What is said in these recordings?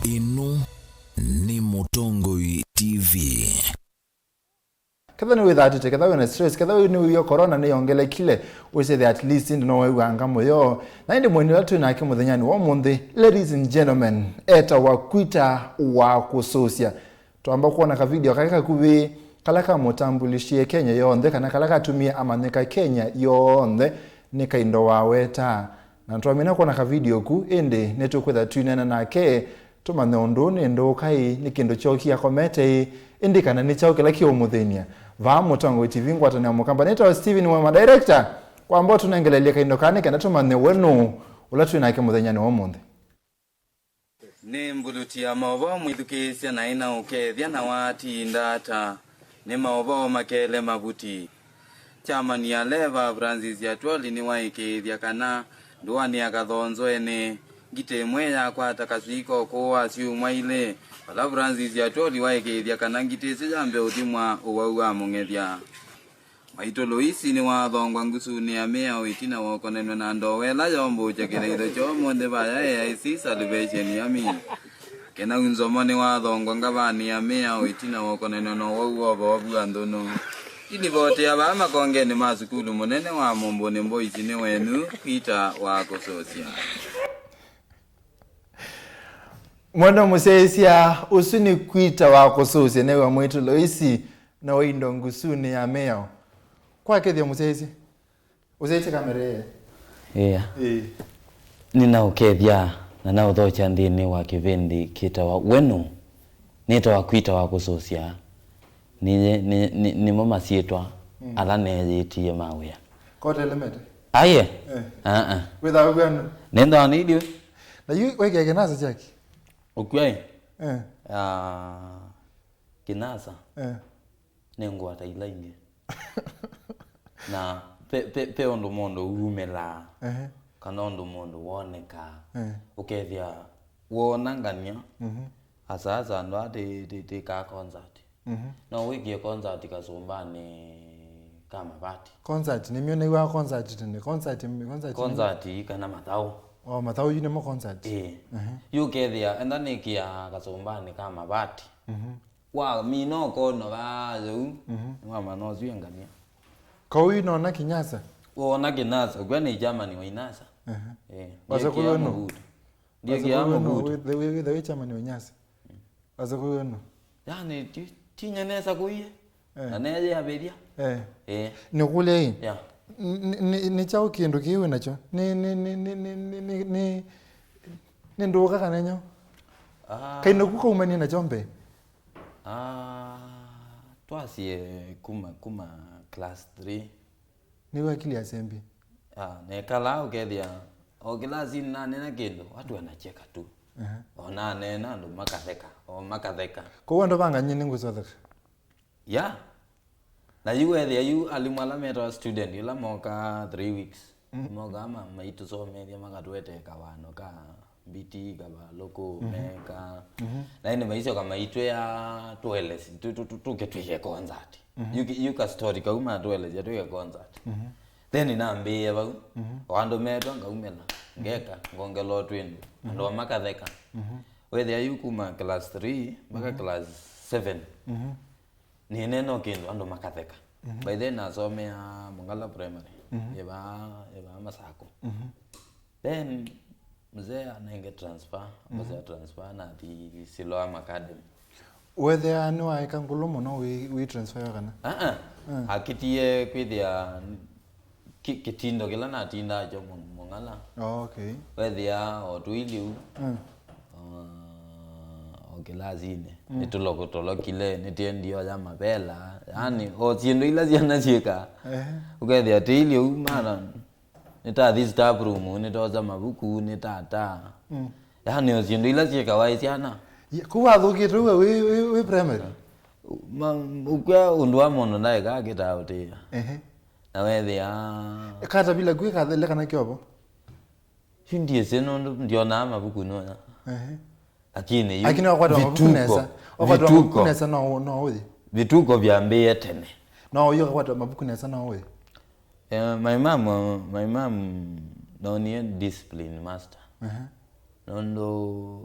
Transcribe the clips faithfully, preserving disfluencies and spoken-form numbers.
Ĩno nĩ Mũtongoi T V. Ketha nĩwĩthatĩte, ketha wĩna stress, ketha wĩ nĩwĩw'a corona nĩyongelekile, wĩsĩthe at least ĩndĩ no wew'anga mũyo. Na ĩndĩ mũeni ũla twĩ nake mũthenyanĩ wa ũmũnthĩ, ladies and gentlemen, etawa Kwita wa Kũsũsya. Twamba kwona ka video kake kakuvĩ kala kamũtambulishie Kenya yonthe, kana kala katumie amanyĩka Kenya yonthe, nĩ Kaindo wa Weta. Na twamina kwona ka video ku, ĩndĩ nĩtũkwĩtha twĩneena nake, tũmanye ũndũ nĩ ndũũka ĩ, nĩ kĩndũ kyoki akomete ĩ, ĩndĩ kana nĩ kyaũ kĩla kĩũmũthĩny'a. Vaa Mũtongoi T V ngwatanĩo Mũkamba, nĩtawa Steven Mwema, director, kwamba ũtũnengelelye Kaindo kaa nĩ kenda tũmanye we nũũ ũla twĩ nake mũthenyanĩ wa ũmũnthĩ. Nĩ mbuluti ya maũvoo mwĩthukĩĩsya na ĩna ũkethya na watinda ata. Nĩ maũvoo makele mavuti. Kyamani ya Leva, Francis Atwoli nĩwaĩkĩĩthya kana ndũanĩ ya Kathonzoenĩ, ngitĩ ĩmwe yakwata kaswii ka ũkũũ wa syumwa ilĩ, vala Francis Atwoli waĩkĩĩthya kana ngitĩ ĩsu yambe ũthimwa ũwau wa mũng'ethya. Maitũ Loisi nĩwathongwa ngusunĩ ya mĩao ĩtina wa ũkonanw'a na ndowa ĩla yombũkya kĩthaitho kya ũmũnthĩ vaya A I C Salvation Army. Kenau Nzomo nĩwathongwa ngavanĩ ya mĩao ĩtina wa ũkonanw'a na ũwau wa ũvovu wa nthũnũ. Ilivoti ya vaa makongenĩ ma sukulu mũnene wa Mũmbũnĩ Mboisi nĩ wenu, Peter wa Kũsũsya. Mwana mũsyaĩĩsya ũsu nĩ Kwita wa Kũsũsya, nĩwe mwĩtũ Loisi na waindo ngusunĩ ya mĩao. Kwakethya mũsyaĩĩsya. Ũsyaĩĩsya kamera ĩĩ. Ĩa. Ĩĩ. Nĩnaũkethya na naũthokya nthĩnĩ wa kĩvĩndĩ kĩtawa We Nũ? Nĩtawa Kwita wa Kũsũsya. Nĩ, nĩ, nĩ, nĩmo masyĩtwa Mm. ala neeyĩtie ma wĩa. Kotelemete? Aye. Eh. Aa. Wĩthaa wĩw'anu? Nĩndaa nĩilye. Na yu wekĩa kĩnasa kyaki? Ũkwai? Eh. Ah, kĩnasa. Eh. Nĩ ngwata ila ingĩ. Na pe, pe, pe ũndũ mũndũ umĩlaa, Ehe. kana ũndũ mũndũ wonekaa. Eh. Ũkethĩa wona ngania, Mhm. asa asa andũ aa tĩ, tĩ, tĩkaa concert. Mhm. No wĩkie concert kasũmbanĩ ka mavati. Concert, nĩmyoneiwa concert tene. Concert, concert nĩ Concert kana mathaũ. O, mathaũ yu nĩmo concert. Ĩĩ. Mhm. Yu ũkethĩa, enda nĩkĩa kasũmbanĩ ka mavati. Mhm. Wamina ũkono vaa yau, Mhm. nĩwamana ũsu engania. Kau yu nona kĩnyasa? Wona kĩnasa, ũkw'a nĩ Germany wa inasa. Aha. Eh, Wasa ndiekĩa kũyona? mũvuto. Ndiekĩa Wasa kũyona, mũvuto. wĩ, wĩ, wĩ, wĩ Germany wa inasa. Wasa kũyona? Yani, ti, ti nyanesa kũie. Eh. Na neye avĩthya. Eh. Eh. Nĩkũlya ĩ? Yeah. Nĩ, nĩ, nĩ kyaũ kĩndũ kĩĩ wĩ nakyo? Nĩ, nĩ, nĩ ndũũka kana nyau? Ah. Kaĩ naku kaumanie nakyo mbee? Ah, twasie kuma, kuma class three. Nĩw'o akili asembi. Ah, nekalaa ũkethĩa, o kĩlasinĩ naneena kĩndũ, watu wanacheka tu. Aha. O naneena andũ makatheka, o makatheka. Kwoou andũ vanganyie nĩngũsya ũtheka? Yeah. Na yu wethĩa yu alimũ ala metawa student, ila mokaa three weeks. Mm. Mokaa ma, maitũsomethya, makatũetee kawano ka mbiti, kavalũkũ, Mhm. meka. Mhm. Na ĩndĩ maisyoka maitwĩa tũelesye, tũ, tũ, tũ, tũke twĩke concert. Mhm. Yu, yu ka story kau matũelesya twĩke concert. Mhm. Then nambĩĩe vau. Mhm. O andũ metwa ngaumĩla, ngeka, ngongelwa twĩndũ. Andũ Mhm. makatheka. Mhm. Wethĩa yu kuma class three mpaka Mhm. class seven. Mhm. Nĩneena o kĩndũ, andũ makatheka. Mhm. By then nasomea Mongala Primary, Mhm. ĩvaa, ĩvaa Masakũ. Mhm. Then mzee anenge transfer, Mhm. mzee transfer nathi Siloam Academy. Wethĩa nĩwaeka ngũlũ mũno wĩ, wĩ transfer kana? Ah, ah. Mm. Akitie kwĩthĩa ki-, kĩtindo kĩla natindaa kyo Mũ-, Mũng'ala. Oh, okay. Wethĩa o tũilye u. Mm. O, o kĩlasinĩ. Mm. Nĩtũlokotolokile, nĩtĩendie oya mavela. Yani, Mm. o syĩndũ ila syana syĩkaa. Ehe. Ũkethĩa tĩilye u, mara, nĩtathi staff room, nĩtosa mavuku, nĩtata. Mm. Yani, o syĩndũ ila syĩkawa ĩ syana. Ye, kũu wathũkĩte ũwe wĩ, wĩ, wĩ primary? Ma, ũkw'a ũndũ wa mũndũ ndaĩkaa kĩtaa ũtĩĩa. Ehe. Na wethĩa Katavila kwĩ kathele kana kyovo? Yu ndiĩsĩ nũndũ ndionaa mavuku nũya. Ehe. Lakini yu Lakini wakwata mavuku vituko, nesa. Wakwata mavuku vituko, nesa no, no ũthi. Vituko vyambĩĩe tene. No ũyũ wakwata mavuku nesa no ũthi. Eh, my mom, uh, my mom, nonie discipline master. Ehe. Nũndũ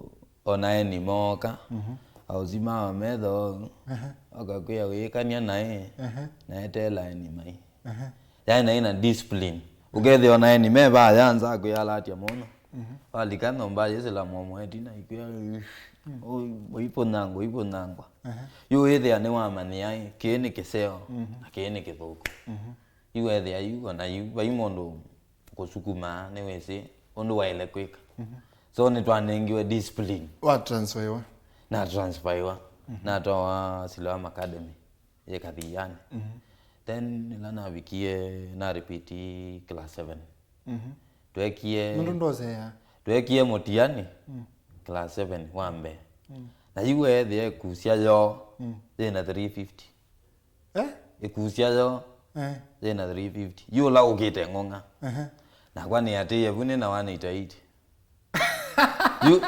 ona eni mooka, mhm, ausimawa metho, ehe, akakwĩa wĩkany'a naĩ, ehe, naetela eni mai. Ehe. Yaani naĩ na discipline. Ũkethĩa ona eni me vaya nza kwĩalaatya mũno. Mhm. Walika nyũmba yĩsĩla mũomo ĩtina ikwĩa, mm, ũipũnyangwa, ũipũnyangwa. Ehe. Yu wĩthĩa nĩwamanyĩa ĩ, kĩĩ nĩ kĩseo, mhm, na kĩĩ nĩ kĩthũku. Mhm. Yu wethĩa yu, ona yu, vai mũndũ kũsukuma, nĩwĩsĩ ũndũ waĩle kwĩka. Mhm. So nĩtwanengiwe discipline. Wa transferiwa? Na transferiwa. Mhm. Natwawa Siloam Academy yĩ Kathiani. Mhm. Then ĩla navikie, na repeat class seven. Mhm. Twekie, nũndũ ndosea, twekie mũtiani, mm, class seven wa mbee. Mm. Na yu weethĩa ĩkusya yoo, mm, yĩna three fifty. Eh? Ĩkusya yoo, eh, yĩna three fifty. Yu ũla ũkĩte ng'ong'a. Ehe. Nakwa nĩatĩĩe vu nĩna one eighty-eight. Yu, yu,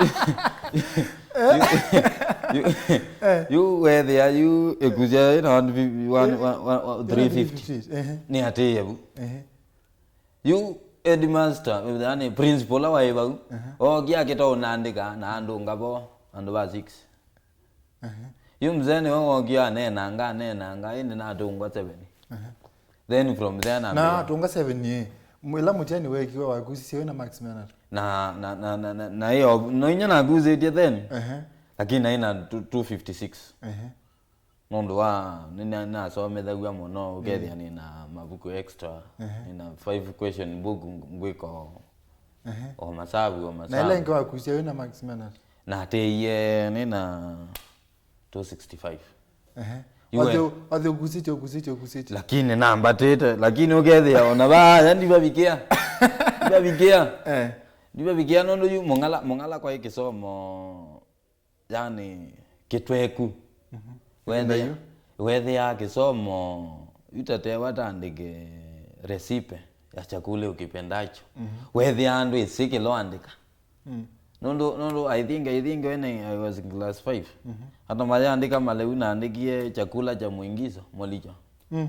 yu, eh, yu weethĩa yu ĩkusya yĩna one fifty, one, one, one, one, three fifty. Ehe. Nĩatĩĩe vu. Ehe. Yu headmaster, yani principal ũla waĩ vau, ehe, ookie akĩta ũnandĩka na andũ ngavo, andũ va six. Ehe. Yu mzee nĩwe wookie aneenanga, aneenanga, ĩndĩ natũngwa seven. Ehe. Then from there na nambĩa atũnga seven ĩ, ĩla mũtiani weekiwe wakusisye wĩna marks mena? Na, na, na, na, na, na ĩyo, no inya nakusĩtye then, ehe, lakini naĩ na two fifty-six. Ehe. Nũndũ wa, nĩ, nĩ, nasomethaw'a mũno, ũkethĩa, mm, nĩ na mavuku extra, ehe, nĩ na five question book ngwĩka o, ehe, o masavu, o masavu. Na ĩla ĩngĩ wakusya wĩna marks mena? Natĩĩe nĩ na two sixty-five. Ehe. Yu we- Wathe, wathe ũkusĩtye, ũkusĩtye, ũkusĩtye. Lakini nambatĩte, lakini ũkethĩa ona vaya ndivavikĩa. Ndivavikĩa. Eh. Ndivavikĩa nũndũ yu Mũng'ala, Mũng'ala kwaĩ kĩsomo, yani, kĩtweku. Mhm. Wethĩa, wethĩaa kĩsomo, yu tatewa tandĩke recipe ya chakula ukipendacho. Mhm. Wethĩaa ndwĩsĩ kĩla ũandĩka. Mm. Nũndũ, nũndũ, I think, I think when I, I was in class five, mhm, hata mayandĩka maleu naandĩkie chakula cha muingizo, molicho. Mm.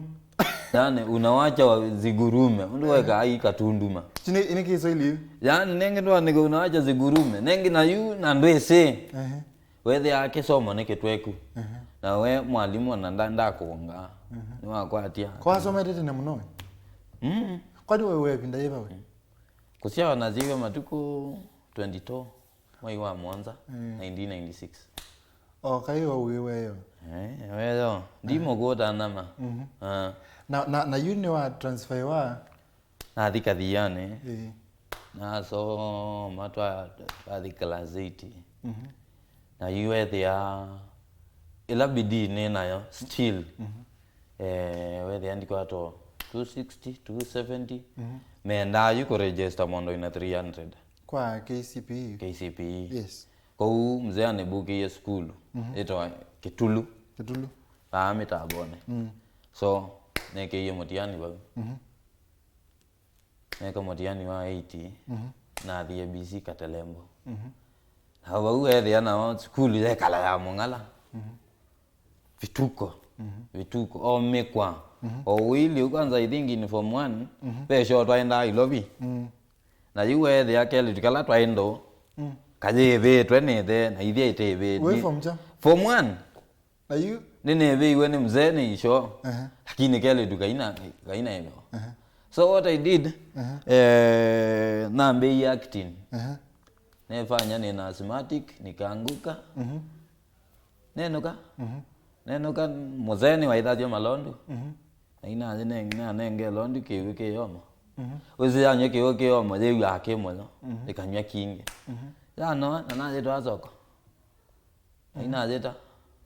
Yani, unawacha wa zigurume. Ũndũ weka ai katunduma. Chini, ini Kiswahili yu? Yani, nenge ndwandĩka unawacha zigurume. Nenge na yu na ndwĩsĩ. Ehe. Wethĩaa kĩsomo nĩ kĩtweku. Ehe. Na we mwalimũ ona nda-, ndakũnga. Ehe. Nĩwakwatia. Kwa asomete tene mũno we? Mm. Kwani we, we vinda yĩva we? Kũsyawa nasyiw'e matukũ twenty-two, mwei wa mũonza, mm, nineteen ninety-six. O kai o wĩ weyo. Eh, weyo. Ndimũkũta nama. Mhm. Ah. Na, na, na yu nĩ wa transfer wa? Nathi Kathiani. Ĩĩ. Nasoma twa, twathi class eight. Mhm. Na yu wethĩa ĩla bidii nĩ nayo, still. Mhm. Eh, wethĩa ndikwatwa two sixty, two seventy. Mhm. Mendaa yu kũregister mondo ina three hundred. Kwa K C P E? K C P E. Yes. Kwoou mzee anĩbũkĩie sukulu, mhm, ĩtawa Kĩtulu. Kĩtulu. Vaa mĩtambonĩ. Mm. So, nekĩie mũtiani vau. Mhm. Neka mũtiani wa eight, mhm, nathi A B C Katelembo. Mhm. Na vau ethĩa nao sukulu yekala ya Mũng'ala. Mhm. Vituko. Mhm. Vituko. O mĩkwa. Mhm. O ũilyĩ kwanza, I think in form one, mhm, ve show twaendaa Ilovi. Mm. Na yu weethĩa kelĩtu kala twaĩ ndũũ, mm, kayĩĩvĩtwe nĩ ĩthe, na ithyĩ ĩtĩĩvĩtw'e. Wĩ form cha? Form one. Na yu? Nĩnĩĩvĩiwe nĩ mzee nĩ isho. Aha. Lakini kelĩtu kaina, kaina ĩveo. Aha. So what I did, aha, eh, nambĩie acting. Aha. Nefanya nina asthmatic, nikaanguka. Mhm. Nenũka. Mhm. Nenũka, mũzee nĩwaithasya malondu. Mhm. Na inathi ne-, nanenge londu kĩw'ũ kĩyoma. Mhm. Wĩsĩ yanywa kĩw'ũ kĩyoma, yĩw'aa kĩ mũyo. Mhm. Ĩkanywa kingĩ. Mhm. Yanoa, na nayĩtwaa soko. Na, mhm, inayĩta.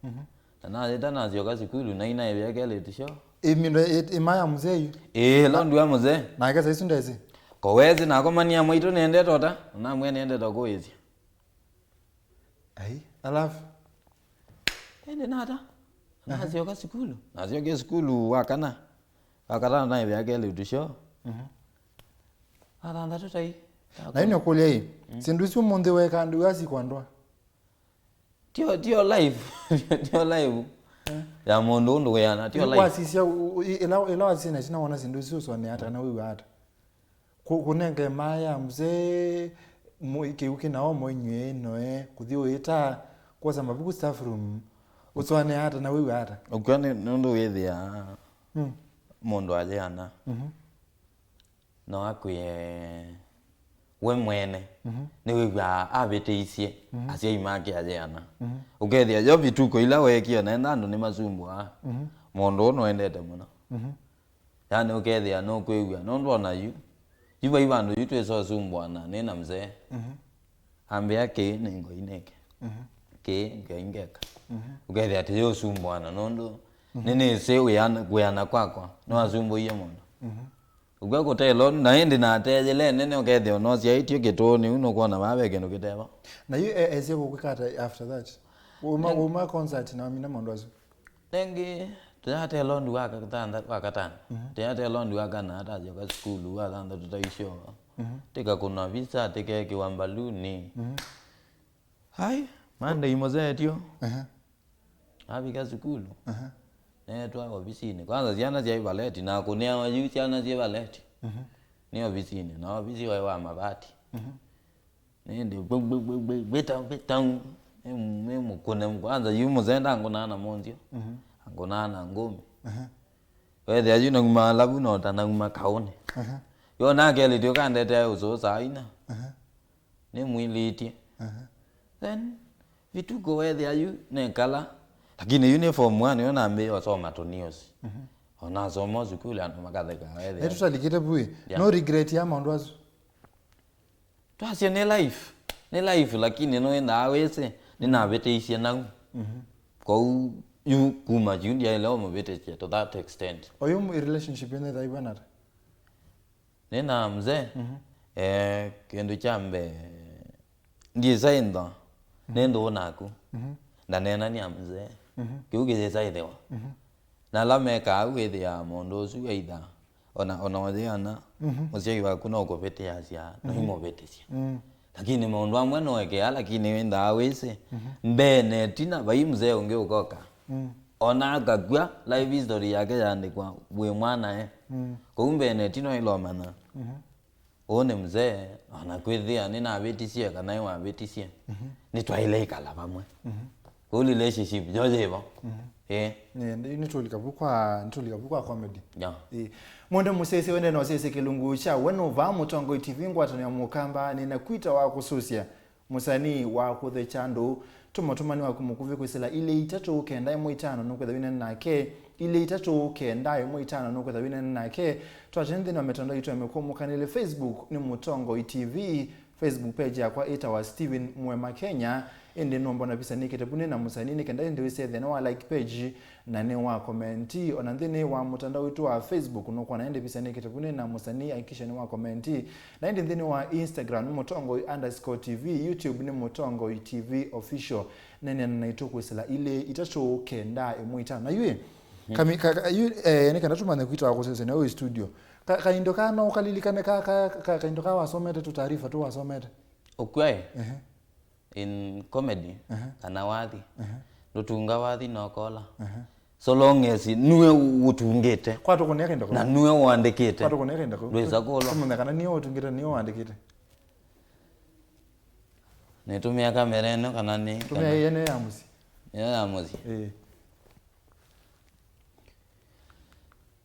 Mhm. Na nayĩta nasyoka sukulu, na inaĩvĩa kelĩtu show. Ĩ mindo ĩ-, ĩma ya mzee yu? Ĩĩ, londu ya mzee. Nake saisu ndesĩ? Kowesĩ, nakomania mwaitũ nĩendete ota, na namwĩa nĩendete kũĩsya. Ai, alafu? Ĩndĩ nata? Aha. Nasyoka sukulu. Nasyokie sukulu wa kana. Wa katano naĩvĩa kelĩtu show. Mhm. Wa thanthatũ tai. Na ĩno kũlya ĩ, mm, syĩndũ isu ũmũnthĩ weka ndũ asikwa ndwa? Tio, tio life. Tio life. Eh. Ya mũndũ ũndũ wĩana, tio life. Wasisya, u-, u-, ĩ-, ĩla, ĩla wasisya na itina wona syĩndũ isu ũsonea ata kana wĩw'a ata? Kũ-, kũnenge maa ya mzee, Kĩu kĩnao moinywe noe kũthi ũĩta kwosa mavuku staff room, ũsũanĩa ata na wĩw'a ata? Ũkw'a nĩ nũndũ wĩthĩa mũndũ ayeana no akwĩe we mwene nĩwĩw'aa avĩtĩisye asyai make ayeana. Ũkethĩa yo vituko ila weekie naenda andũ nĩmasumbũaa, mũndũ ũũ nũendete mũno. Yaani ũkethĩa nũkwĩw'a nũndũ ona yu yu vai vandũ yu twĩsa ũsumbũana nĩ na mzee. Ambĩa kĩĩ nĩ ngoi nĩke, kĩĩ ngai ngeka. Ũkethĩa atĩ yũsumbũana nũndũ nĩnĩsĩ wĩana, kwĩana kwakwa nĩwasumbũie mũndũ. Ũkw'a kũtelo na ĩndĩ nateyĩle nene ũkethĩa ũnosyaĩtye kĩtũũnĩ u nũkwona vaa ve kĩndũ kĩteva. Na yu e- esie kũkwĩka ata after that? Wauma, wauma concert na wamina maũndũ asu? Nengĩ tũyatela ũndũ wa kathantha-, wa katano. Tũyatela ũndũ wa kana atasyoka sukulu wa thanthatũ ta icio. Tĩkakũnwa visa, tĩkekĩwa mbaluni. Ai, Monday mũzee tyo. Avika sukulu. Neetwa ovisinĩ. Kwanza syana syaĩ valeti, na kũnĩawa yu syana syĩ valeti. Nĩ ovisinĩ, na ovisi waĩ wa mavati. Nĩndĩ wĩta wĩta nĩ mũkũne kwanza yu mũzee ndangũnaa na mũnzyo, angũnaa na ngũmi. Wethĩa yu nauma alavu nota nauma kaũnĩ. Yo nake lĩtĩ ũkandete ũsũũ saa ina. Nĩmwilĩtye. Then vituko wethĩa yu nekala, lakini yu nĩ form one yo nambĩĩa ũsoma tũnews. Onasoma sukulu andũ makatheka wethĩa. Nĩtũtalikĩte vui. Yeah. No regret ya maũndũ asu? Twasye nĩ life, nĩ life, lakini nĩwĩthaa wĩsĩ nĩnavĩtĩisye nau. Kwoou yu kuma yu ndyaĩle ũmũvĩtĩsya to that extent. Oyu relationship yenyu ĩthaĩwa nata? Nĩ na mzee, eh, kĩndũ kya mbee, ndyĩsa ĩntha, nĩ ndũũ naku. Ndaneenania mzee. Kĩu kĩyĩsa ĩthĩwa. Na ala mekaa au wĩthĩaa mũndũ ũsu either ona, ona ũyĩana, mũsyai waku no kũvĩtĩasya, no imũvĩtĩsya. Lakini maũndũ amwe no ekea, lakini wĩnthaa wĩsĩ, mbee na ĩtina vai mzee ũngĩ ũkoka. Ona akakw'a, life history yake yaandĩkwa wĩ mwanae. Kũu mbee na ĩtina ĩlomana. Ũũ nĩ mzee, ona kwĩthĩa nĩnavĩtisye kana ĩwavĩtisye, nĩtwaĩle ĩkala vamwe. Kũu relationship yo yĩvo. Ĩĩ. Nĩ- nĩ- nĩtũlika vu kwa, nĩtũlika vu kwa comedy. Yeah. Ĩĩ. Mwende mũsyaĩsya wende na ũsyaĩsya kĩlungu kya we nũvaa Mũtongoi T V ngwatanĩo ya Mũkamba nĩna kwita wa kũsũsya. Mũsanii wa kũthekya andũ, tũma ũtũmani waku mũkuvĩ kwĩsĩla ilĩ itatũ kenda ĩmwe itano nũkwĩtha wĩnene nake, ilĩ itatũ kenda ĩmwe itano nũkwĩtha wĩnene nake. Twatene nthĩnĩ wa mĩtandao itũ ya mĩkũmũkanĩle, Facebook nĩ Mũtongoi T V, Facebook page yakwa ĩtawa Steven Mwema Kenya, ĩndĩ nũmbona visa nĩkĩte vu nĩ na mũsanii nĩ kenda ĩndĩ wĩsethĩa nĩ wa like page na nĩ wa komenti. Ona nthĩnĩ wa mũtandao witũ wa Facebook nũkwona ĩndĩ visa nĩkĩte vu nĩ na mũsanii, hakikisha nĩ wa komenti. Na ĩndĩ nthĩnĩ wa Instagram nĩ Mũtongoi underscore T V, YouTube nĩ Mũtongoi T V official. Neeneana naitũ kwĩsĩla ilĩ itatũ kenda ĩmwe itano. Na yu ĩ, kami- ka- ka- yu, eh, nĩ kana tũmanye kwita wa kũsesania wĩ studio. Ka- kaindo kaa no ũkalilikane ka- ka- ka- kaindo kaa wasomete tũ taarifa tũ wasomete? Ũkw'a ĩ? Ehe. In comedy, kana wathi, ndũtunga wathi na ũkola. So long as nue ũtungĩte. Kwa tũkũnĩa kĩndũ na nue ũandĩkĩte, kwa tũkũnĩa kĩndũ kũu, ndwĩsa kũlwa. Tũmanya kana nĩwe ũtungĩte, nĩwe ũandĩkĩte. Nĩtũmĩa kamera ĩno kana nĩ, tũmĩa kana ĩno ya mũsyĩ. Ĩyo ya mũsyĩ. Ĩĩ.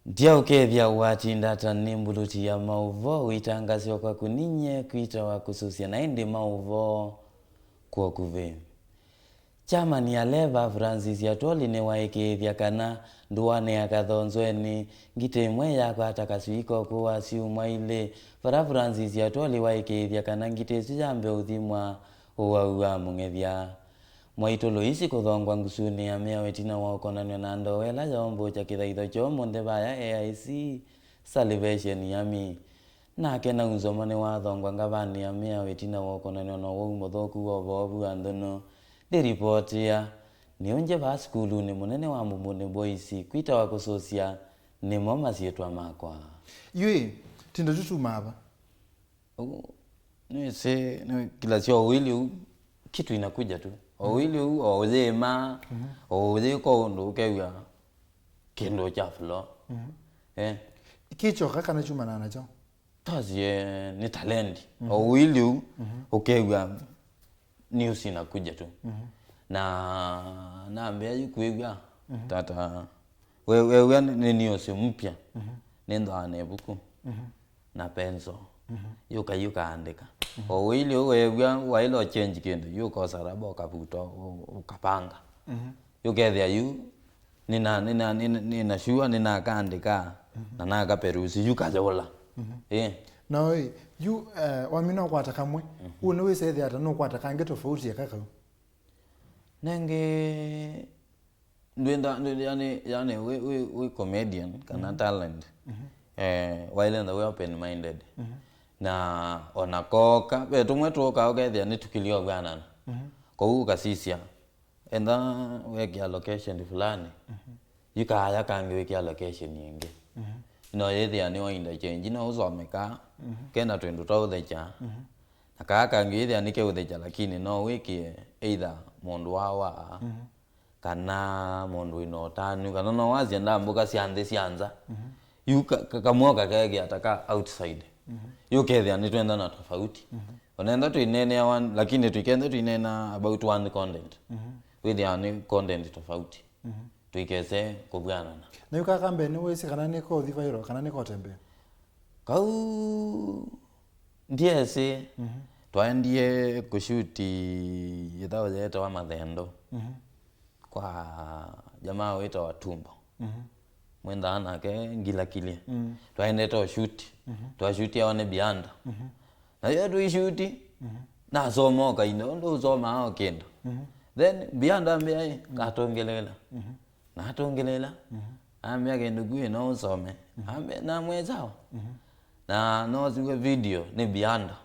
Ndyaũkethya watinda ta nĩ mbuluti ya maũvoo, ũitangasya kwaku ninyie kwita wa kũsũsya, na ĩndĩ maũvoo kw'o kuvĩ. Kyamani ya Leva Francis Atwoli nĩwaĩkĩĩthya kana ndũanĩ ya Kathonzweni, ngitĩ ĩmwe yakwata kaswii kokũ wa syumwa ilĩ, vala Francis Atwoli waĩkĩĩthya kana ngitĩ ĩsu yambe ũthimwa ũwau wa mũng'ethya. Mwaitũ Loisi kũthongwa ngusunĩ ya mĩao ĩtina wa ũkonany'o na ndowa ĩla yaũmbũkya kĩthaitho kya ũmũnthĩ vaya A I C Salvation Army. Nake Naunzomo nĩwathongwa ngavanĩ ya mĩao ĩtina wa ũkonany'o na ũwau mũthũku wa ũvoovu wa nthũnũ. Ndĩlipotia, nĩũngye vaa sukulunĩ mũnene wa Mbũmbũnĩ Boys kwitawa kũsũsya nĩmo masyĩtwa makwa. Yu ĩ, tindo tũtumaa va? Ũu, nĩwĩsĩ, nĩ kila sio ũili ũu, kitu inakuja tu. O ũili ũu, o ũyĩma, o ũyĩka ũndũ ũkew'a kĩndũ kya flow. Eh. Kĩkyoka kana kyumanaa nakyo? Tasie nĩ talent. O ũilyĩ ũu, ũkew'a news inakuja tu. Na nambĩa yu kwĩw'a, tata, we- wew'a nĩ news mpya. Nĩnthwaa na ĩvuku na pencil. Yũka yu kaandĩka. O ũilyĩ ũu wew'a waĩle change kĩndũ, yu ũkosa raba ũkavuta, ũ- ũkapanga. Yũkethĩa yu nĩna nĩna nĩna nĩna sure nĩnakaandĩka na nakaperusi yu kayũla. Ĩĩ. Na ĩ, yu, eh, wamina ũkwata kamwe, ũũ nĩwĩsethĩa ata nũkwata kangĩ tofauti eka kau? Nenge ndwenda ndwenda- yani yani wĩ wĩ wĩ comedian kana talent, eh, waĩle ntha wĩ open minded. Na ona koka ve tũmwe tũkaa ũkethĩa nĩtũkĩlio vyanana. Kwoou ũkasisya, enda wĩkĩa location fulani, yikaya kangĩ wĩkĩa location ĩngĩ. No yĩthĩa nĩ o interchange, no ũsome kaa kena twĩndũ twa ũthekya. Na kaa kangĩ yĩthĩa nĩ keũthekya, lakini no wĩkĩe either mũndũ wa waa, kana mũndũ wĩna ũtanu, kana no wasya ndambũka sya nthĩ sya nza. Yu ka- ka- kamwe ũkakekĩa ta ka outside. Yu ũkethĩa nĩtwenda na tofauti. Onenda tũineenea one, lakini tũikenda tũineena about one content. Wĩthĩawa nĩ content tofauti. Tũikese kũvw'anana. Na yu kaka mbee nĩwĩsĩ kana nĩkothi viral kana nĩkotembea? Kau ndiesĩ. Twaendie kũshuti ĩthaũ yeetawa Mathendo kwa jamaa wĩtawa Tumbo. Mwĩnthaa nake ngilakilye. Twaendete ũshuti. Twashutia one Bianda. Na yo tũishuti, nasoma o kaindo, ũndũ ũsomaa o kĩndũ. Then Bianda ambĩa, "Ĩ, ngatũngĩlĩĩla." Natũngĩlĩĩla. Ambĩa, "Kĩndũ kĩu no ũsome." Ambĩa, "Namwĩa sawa." Na nosiwe video nĩ Bianda.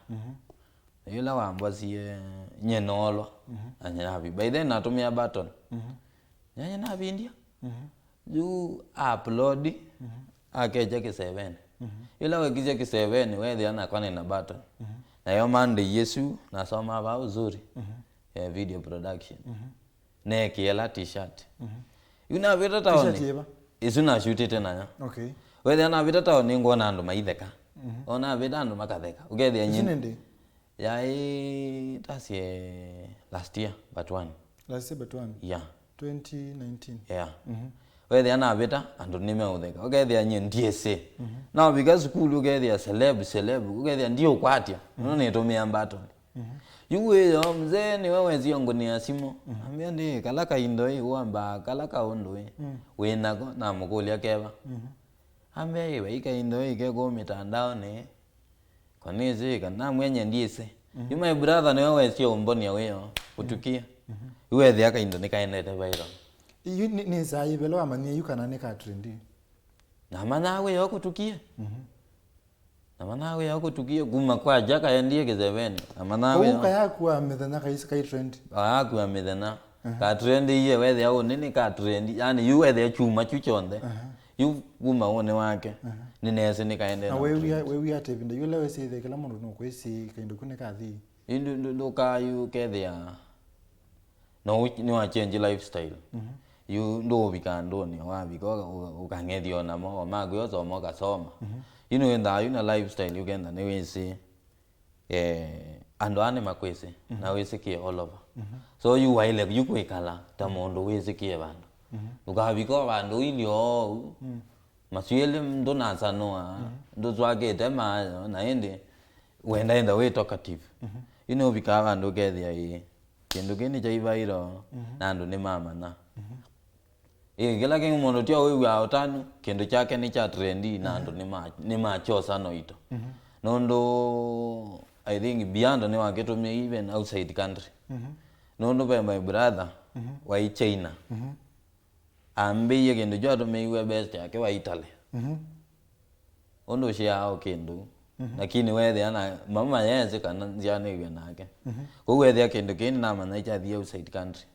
Yĩla wambosie, nye noolwa. Na nye navi- by then natũmĩa button. Nyanya navindya. Yu upload, akekya kĩsevenĩ. Yĩla wekisya kĩsevenĩ, wethĩa nakwa nĩna button. Nayo Monday yĩsu, nasomaa vaa Uzuri, eh, video production. Neekĩe la t-shirt. Yu navĩta taoni. T-shirt yĩva? Ĩsu nashutĩte nayo. Okay. Wethĩa navĩta taoni ngwona andũ maitheka. O navĩta andũ makatheka. Ũkethĩa Ĩsu nĩ ndĩ? Yaĩ tasye last year, but one. Last year, but one. Yeah. Twenty nineteen. Yeah. Wethĩa navĩta, andũ nĩmeũtheka. Ũkethĩa nyie ndiĩsĩ. Navika sukulu, ũkethĩa celeb, celeb. Ũkethĩa ndiũkwatya. No nĩtũmĩa button. Yu wĩyo, mzee nĩwe wesie ngũnĩa simũ. Ambĩa, "Ndĩ, kala kaindo ĩ, wamba, kala kaũndũ ĩ, wĩnako?" Namũkũlya keva. Ambĩa, "Ĩ, vai kaindo ĩ, kekũũ mĩtandaonĩ." Kwa nĩsĩ kana namwĩa nye ndiĩsĩ. Yu my brother nĩwe wesie ũmbonia wĩyo, kũtukia. Yu wethĩa kaindo nĩkaendete viral. Yu nĩ, nĩ saa yĩva ĩla wamanyie yu kana nĩ ka trendi? Namanyaa wĩyo kũtukie. Namanyaa wĩyo kũtukie kuma kwa ja kaendie kĩsevenĩ. Namanyaa wĩyo. Kau kayakua mĩthenya kaisi kai trend. Kayakua mĩthenya. Ka trend iye wethĩa ũnĩ nĩ ka trend. Yani yu wethĩa chuma chu chonthe. Yu kuma ũnĩ wake. Nĩneesĩ nĩkaendee na trend. Na wewia, wewia ate ĩvinda yu ĩla wesĩ ĩthĩa kĩla mũndũ nũkwĩsĩ kaindo ku nĩkathi? Yu ndũ- ndũ- ndũkaa yu kethĩa no ũ- nĩwachenji lifestyle. Yu ndũũvika andũnĩ, wavika ũka- ũka- ũkang'ethya o namo, o makwĩ osoma ũkasoma. Yu nĩwĩthaa yu na lifestyle yu kenda nĩwĩsĩ, eh, andũ aa nĩmakwĩsĩ, na wĩsĩkĩe all over. So yu waĩle yu kwĩkala ta mũndũ wĩsĩkĩe vandũ. Ndũkavika o vandũ ũilye oou, masu elĩ ndũnasanũa, ndũswakĩte maayo, na ĩndĩ wendaenda wĩ talkative. Yu nĩũvikaa vandũ ũkethĩa ĩĩ, kĩndũ kĩĩ nĩkyaivaĩlo, na andũ nĩmamanya. Ĩĩ, kĩla kĩngĩ mũndũ tyo wĩw'aa ũtanu, kĩndũ kyake nĩ kya trendi, na andũ nĩma- nĩmakyosa noito. Nũndũ, I think, Bianda nĩwakĩtũmie even outside country. Nũndũ ve my brother waĩ China. Ambĩie kĩndũ kyu atũmĩiwe best yake wa Italy. Ũndũ ũsyaa o kĩndũ. Lakini weethĩa na mama yeesĩ kana nzyanĩw'e nake. Kwoou weethĩa kĩndũ kĩĩ nĩnamanya nĩkyathie outside country.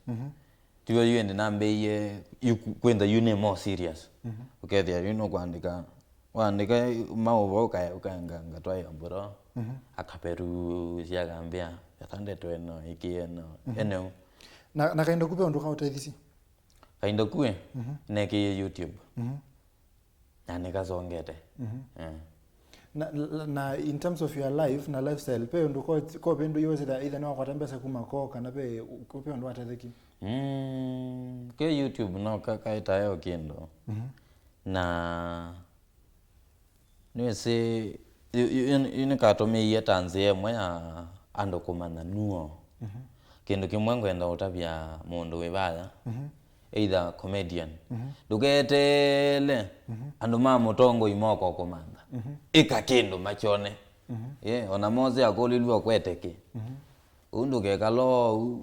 Tiw'o yu ĩndĩ nambĩie yu ku- kwĩntha yu nĩ more serious. Ũkethĩa yu nũkwandĩka, waandĩka maũvoo ũkae- ũkaenga ngatwaĩa bro. Akaperusya akambĩa, "Ata ndeto ĩno, ĩkĩ ĩno." Ene ũu. Na, na kaindo ku ve ũndũ kaũtethisye? Kaindo ku ĩ, nekĩie YouTube. Na nĩkasongete. Eh. Na, na, na in terms of your life na lifestyle, pe ũndũ ko, ko pe ũndũ yositha either nĩwakwata mbesa kuma ko kana pe, ko pe ũndũ watethekie? Mm, ke YouTube no ka-, kaĩtae o kĩndũ. Mhm. Na nĩwĩsĩ, yu, yu, yu, yu nĩkatũmĩie ta nzĩa ĩmwe ya andũ kũmanya nuo. Mhm. Kĩndũ kĩmwe ngwenda ũtavya mũndũ wĩ vaya, mhm, either comedian. Mhm. Ndũketeele, mhm, andũ ma mũtongoi moko kũmantha. Mhm. Ĩka kĩndũ makyone. Mhm. Yeah, ona Mose akũlilw'e ũkwete kĩ. Mhm. Ũu ndũkekala ũu,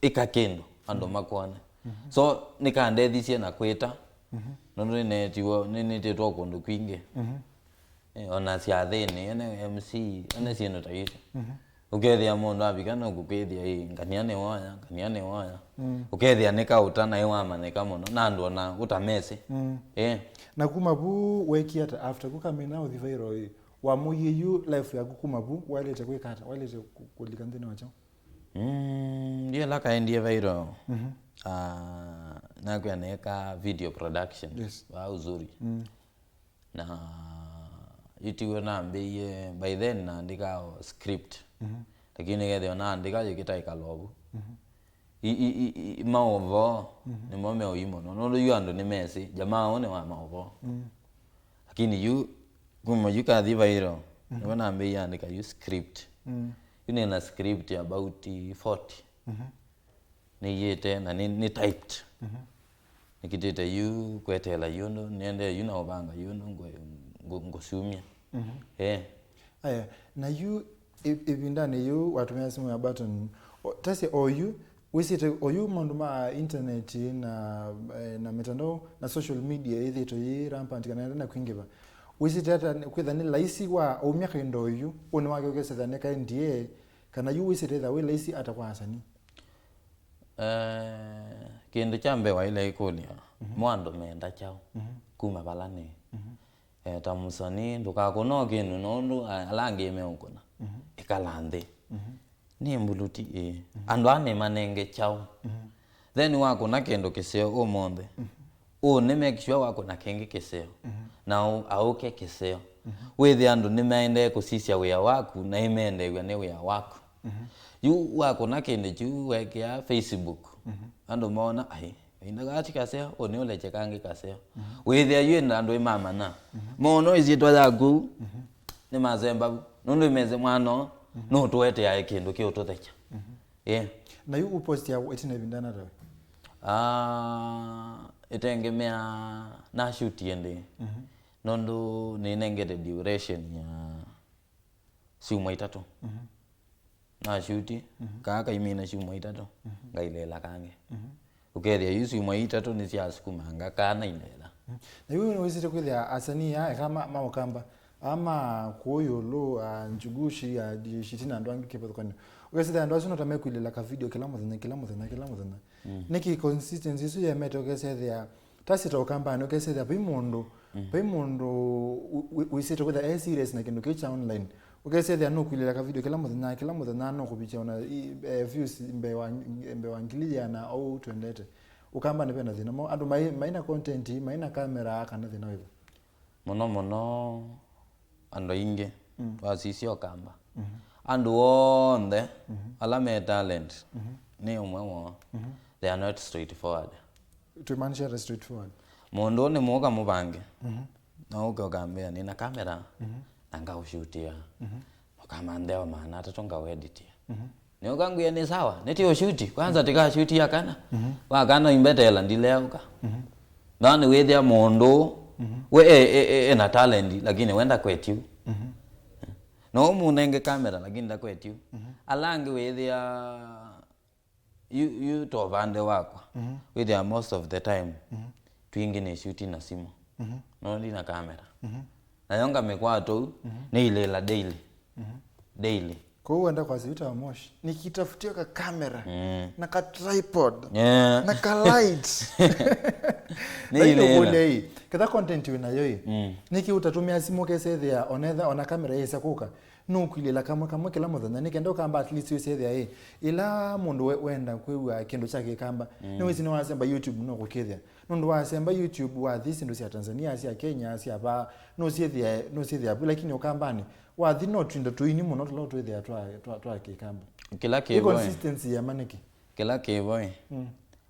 ĩka kĩndũ andũ, mhm, makwone. Mhm. So, nĩkandethisye na kwĩta, mhm, nũndũ nĩneetiwe, nĩnĩtĩtwe kũndũ kwingĩ. Mhm. Eh, ona syathĩnĩ, ene M C, ene syĩndũ ta isu. Mhm. Ũkethĩa mũndũ avika no kũkwĩthĩa, "Ĩ, ngania nĩ woya, ngania nĩ woya." Mm. Ũkethĩa nĩ kaũta naĩ wamanyĩka mũno, na andũ ona ũtamesĩ. Mm. Eh. Na kuma vu weekie ata after kũkamina ũthi viral ĩ, wamũie yu life yaku kuma vu, waĩlĩte kwĩka ata? Waĩlĩte kũ-, kũlika nthĩnĩ wa kyaũ? Mm, yĩla kaendie viral, mhm, ah, nakwĩa neeka video production, yes, wa Uzuri. Mm. Na itiwe nambĩie, by then naandĩka o script. Mhm. Lakini nĩkethĩwa naandĩka yĩkĩta ĩkalovu. Mhm. I, i, i, i, maũvoo, mhm, nĩmo meũi mũno. Nũndũ yu andũ nĩmesĩ, jamaa ũũ nĩ wa maũvoo. Mm. Lakini yu, kuma yu kathi viral, mhm, nĩvo nambĩie andĩka yu script. Mm. Yu nĩna script about forty. Mhm. Nĩiĩte na nĩ, nĩ typed. Mhm. Nĩkitĩte yu kweteela yu ũndũ, nĩendee yu na ũvanga yu ũndũ ngũ-, ngũ-, ngũsumya. Mhm. Eh. Aya, na yu ĩ-, ĩvindanĩ yĩu watũmĩa simũ ya button, o, tasya oyu, wĩsĩte oyu maũndũ ma internet na, eh, na mitandao na social media ĩthĩtwe yĩ rampant kana ĩla na kwingĩva. Wĩsĩte ata kwĩtha nĩ laisi wa ũmya kaindo oyu, ũnĩ wake ũkesĩtha nĩ kaendie, kana yu wĩsĩte ĩtha wĩ laisi ata kwa asanii? Eh, kĩndũ kya mbee waĩle ĩkũlya, mhm, mo andũ menda kyaũ, mhm, kuma vala nĩ? Mhm. Eh, ta mũsanii, ndũkakũna o kĩndũ nũndũ, a-, ala angĩ meũkũna. Mhm. Ĩkala nthĩ. Mhm. Nĩ mbuluti ĩĩ. Mhm. Andũ aa nĩmanenge kyaũ? Mhm. Then wakũna kĩndũ kĩseo ũmũnthĩ. Mhm. Ũũ nĩ make sure wakũna kĩngĩ kĩseo. Mhm. Na ũ-, aũke kĩseo. Mhm. Wĩthĩa andũ nĩmaendee kũsisya wĩa waku na ĩmeendeew'a nĩ wĩa waku. Mhm. Yu wakũna kĩndũ kyu wekĩa Facebook. Mhm. Andũ moona, "Ai, kainda kaa ti kaseo, ũnĩ ũlekye kangĩ kaseo." Mhm. Wĩthĩa yu ĩndĩ andũ ĩmamanya. Mhm. Moona ĩsyĩtwa yaku, mhm, nĩmasemba vu. Nũndũ ĩmesĩ mwana ũũ, mhm, nũtũeteae kĩndũ kĩũtũthekya. Mhm. Yeah. Na yu ũpostia ĩtina ĩvinda natawe? Ah, ĩtengemea na shoot ĩndĩ. Mhm. Nũndũ nĩnengete duration ya syumwa itatũ. Mhm. Na shoot, mhm, kaa kaimina syumwa itatũ, mhm, ngailĩĩla kangĩ. Mhm. Ũkethĩa yu syumwa itatũ nĩsyasukumanga kana ilĩĩla. Mhm. Na yu nĩwĩsĩte kwĩthĩa asanii aa eka ma, ma Ũkamba, aa ma kũũ ĩũlũ, a, Njugushi, a, Shiti na andũ angĩ kĩvathũkany'o. Ũkesĩthĩa andũ asu no ta mekwĩlĩĩla ka video kĩla mũthenya, kĩla mũthenya, kĩla mũthenya. Mm. Nĩkĩ consistency ĩsu yemete ũkesethĩa, tasya ta Ũkambanĩ ũkesethĩa vai mũndũ, mm, vai mũndũ wĩ-, wĩ-, wĩsĩte kwĩthĩa e serious na kĩndũ kĩu kya online? Ũkesethĩa nũkwĩlĩĩla ka video kĩla mũthenya, kĩla mũthenya nũkũvikya ona i-, eh, views mbee wa, mbee wa ngili yĩana ũu twendete. Ũkambanĩ vena thĩna mo, andũ mai, mai na content, mai na camera kana thĩna wĩva? Mũno mũno andũ aingĩ, mm, twasisya Ũkamba. Mhm. Andũ onthe, mhm, ala me talent, mhm, nĩ ũmwe woo. Mhm. They are not straightforward. Twĩmaanisha ata straightforward? Mũndũ nĩ mũka mũvange. Mhm. No ũke ũkambĩa, "Nĩna kamera, mhm, na ngaũshutĩa." Mhm. Ũkamanthe o maana atatũ ngaũeditia. Mhm. Nĩũka ngwĩa nĩ sawa, nĩtĩ ũshuti, kwanza tĩka shuti ya kana. Mhm. Wa kana imbeteela ndileũka. Mhm. Na nĩwĩthĩa mũndũ, mhm, we e, e, e, ena talent, lakini we ndakwetyu. Mhm. No ũmũnenge kamera, lakini ndakwetyu. Mhm. Ala angĩ wĩthĩa yu, yu to vande wakwa. Mhm. Wĩthĩa most of the time, mhm, twingĩ nĩ shuti na simũ. Mhm. No ndina kamera. Mhm. Nayo ngamĩkwata ũu, mhm, nĩilĩla daily. Mhm. Daily. Kwa hiyo uenda kwa Ziwita wa Moshi, nikitafutia ka camera, mm, na ka tripod, yeah, na ka light. Nĩ na hiyo ilĩla. Kũlya hii, ketha content wĩ nayo hii. Mm. Nĩkĩ ũtatũmĩa simũ kesethĩa onetha ona kamera yĩsa kũka? Nũkwilĩla kamwe kamwe kĩla mũthenya, nĩ kenda ũkamba at least wĩsethĩa ĩ, ĩla mũndũ we-, wenda kwĩw'a kĩndũ kya kĩkamba, mm, nĩwĩsĩ nĩwasemba YouTube nũkũkĩthĩa. Nũndũ wasemba YouTube wathi syĩndũ sya Tanzania, sya Kenya, sya vaa, nũsyĩthĩa, nũsyĩthĩa vu, lakini ũkambanĩ, wathi no twindo tũini mũno tũla ũtwĩthĩa twa, twa, twa kĩkamba. Kĩla kĩ vo, consistency ya manĩkĩ? Kĩla kĩ vo, mm,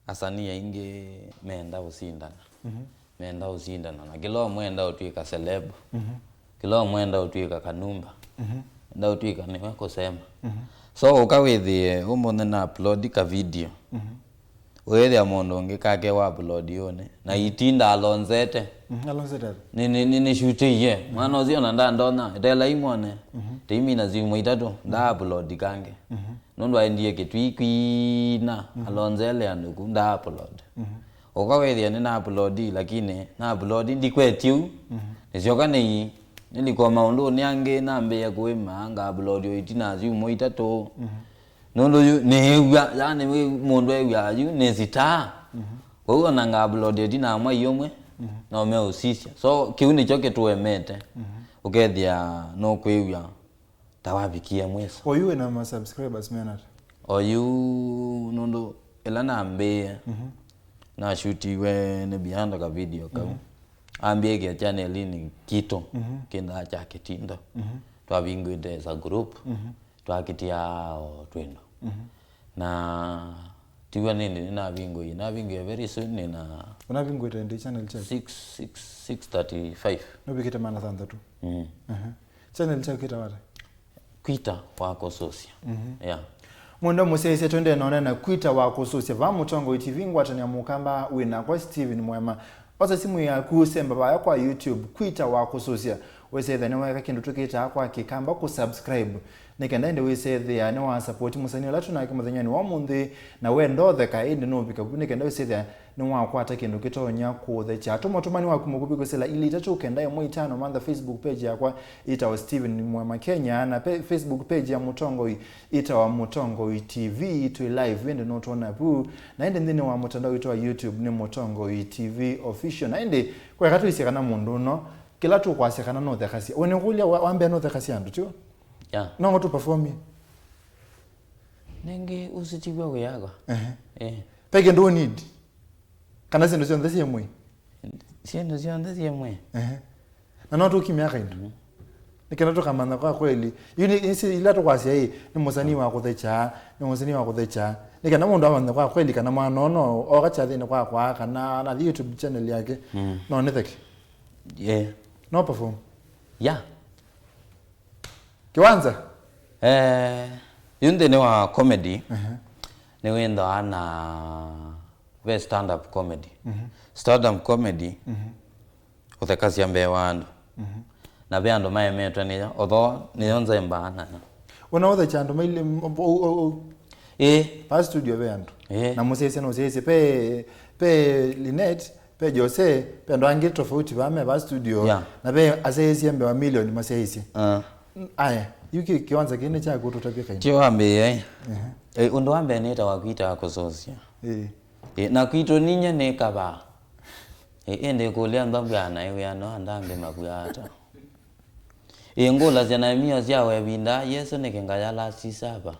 asanii aingĩ menda ũsindana. Mhm. Menda ũsindana. Na kĩla ũmwe enda ũtw'ĩka celeb. Mhm. Kĩla ũmwe enda ũtw'ĩka kanumba. Mhm. Enda ũtw'ĩka nĩwe kũsema. Mhm. So ũka wĩthĩe ũmũnthĩ na upload ka video. Mhm. Ũyĩthĩa mũndũ ũngĩ kake wa upload ũnĩ. Na itinda alonzete. Mhm. Alonzete. Nĩ, nĩ, nĩ, nĩshutĩie. Mwana ũcio na ndandonya. Etela imwone. Mhm. Teimina ziumwa itatũ. Nda upload kange. Mhm. Nũndũ aendie kĩtwii kwina, mhm, alonzele andũ ku, nda upload. Mhm. Ũka wĩthĩa nĩ na upload, lakini na upload ndikwetye u. Mhm. Nĩsyoka nĩ, nĩlikwa maũndũnĩ angĩ, nambĩĩa kũĩma, nga upload o itina syumwa itatũ. Mhm. Nũndũ yu nĩĩw'a, yani wĩ mũndũ ew'aa yu nĩ sitaa. Mhm. Kwoou ona nga upload o itina mwai ũmwe, mhm, no meũsisya. So kĩu nĩkyo kĩtũemete. Mhm. Ũkethĩa nũkwĩw'a ta wavikie mwiso. Oyu wĩna ma subscribers mena ata? Oyu nũndũ ĩla nambĩĩe, mhm, nashutiwe nĩ Bianda ka video kau. Mhm. Ambĩĩkie channel-inĩ kitũ, mhm, kĩndaa kya kĩtindo. Mhm. Twavingũĩte as a group, mhm, twakĩtia o twĩndo. Mhm. Na tiw'a nĩndĩ nĩnavingũie, navingũie very soon nĩna. Ũnavingũĩte ndĩ channel kyaku? Six, six, six thirty-five. Nũvikĩte maana thanthatũ. Mm. Aha. Channel kyaku kĩtawa ata? Kwita wa Kũsũsya. Mhm. Yeah. Mwendwa mũsyaĩĩsya, twendee na ũneena Kwita wa Kũsũsya vaa Mũtongoi T V, ngwatanĩa mũkamba wĩ nakwa Steven Mwema. Osa simũ yaku, semba vaya kwa YouTube, Kwita wa Kũsũsya. Wĩsethĩa nĩweeka kĩndũ tũkĩtaa kwa Kĩkamba kũ subscribe. Nĩ kenda ĩndĩ wĩsethĩa nĩwa support mũsanii ũla twĩ nake mũthenyanĩ wa ũmũnthĩ, na wenda ũtheka ĩndĩ nũvika vu, nĩ kenda wĩsethĩa nĩwakwata kĩndũ kĩtonya kũũthekya. Tũma ũtũmani waku mũkuvĩ kwĩsĩla ilĩ itatũ kenda ĩmwe itano. Mantha Facebook page yakwa ĩtawa Steven Mwema Kenya, na pe-, Facebook page ya Mũtongoi ĩtawa Mũtongoi T V. Twĩ live ĩndĩ nũtwona vu, na ĩndĩ nthĩnĩ wa mũtandao witũ wa YouTube nĩ Mũtongoi T V Official. Na ĩndĩ kweka twĩsye kana mũndũ ũno, kĩla tũkwasya kana nũthekasya. We nĩkũlya wa, wambea nũthekasya andũ, tiw'o? Yeah. No tũ perform. Nĩngĩ ũsitiw'a wĩakwa. Ehe. Eh. Pe kĩndũ ũ need. Kana syĩndũ syonthe syĩ mwĩĩ? Syĩndũ syonthe syĩ mwĩĩ. Ehe. Na no tũkimya kaindu. Mhm. Nĩ kenda tũkamanya kwa kweli. Yu nĩ, nĩ si-, ila tũkwasya ĩ, nĩ mũsanii wa kũthekya, nĩ mũsanii wa kũthekya. Nĩ kenda mũndũ amanye kwa kweli kana mwana ũno oka kyathĩnĩ kwakwa, kana anathi YouTube channel yake. Mm. No nĩtheke. Yeah. No perform. Yeah. Kĩwanza? Eh, yu nthĩnĩ wa comedy, ehe, nĩwĩthĩawa na ve stand up comedy. Mhm. Stand up comedy, mhm, ũthekasya mbee wa andũ. Mhm. Na ve andũ maemetwe nĩyo, although nĩyo nzembaa nayo. Ũnaũthekya andũ mailĩ m-, o-, o-, o-, ĩĩ, pa studio ve andũ. Ĩĩ. Na mũsyaĩĩsya na ũsyaĩĩsya. Pe, pe Linet, pe Jose, pe andũ angĩ tofauti vaa me vaa studio, yeah, na ve asyaĩĩsya mbee wa milioni masyaĩĩsya. Ah. Aya, yu kĩ-, kĩwanza kĩĩ nĩ kyaku, tũtavye kainĩ. Tyo wambĩĩe. Ehe. Eh, ũndũ wa mbee nĩtawa Kwita wa Kũsũsya. Ĩĩ. Eh, na kwitũ ninyie nĩ kavaa. Eh, ĩndĩ kũlya mbavw'a na ĩwĩa no andũ angĩ mavw'aa ata. Eh, ngũlasya na imio sya wevinda, Yesũ nĩkĩ ngaya Last Supper?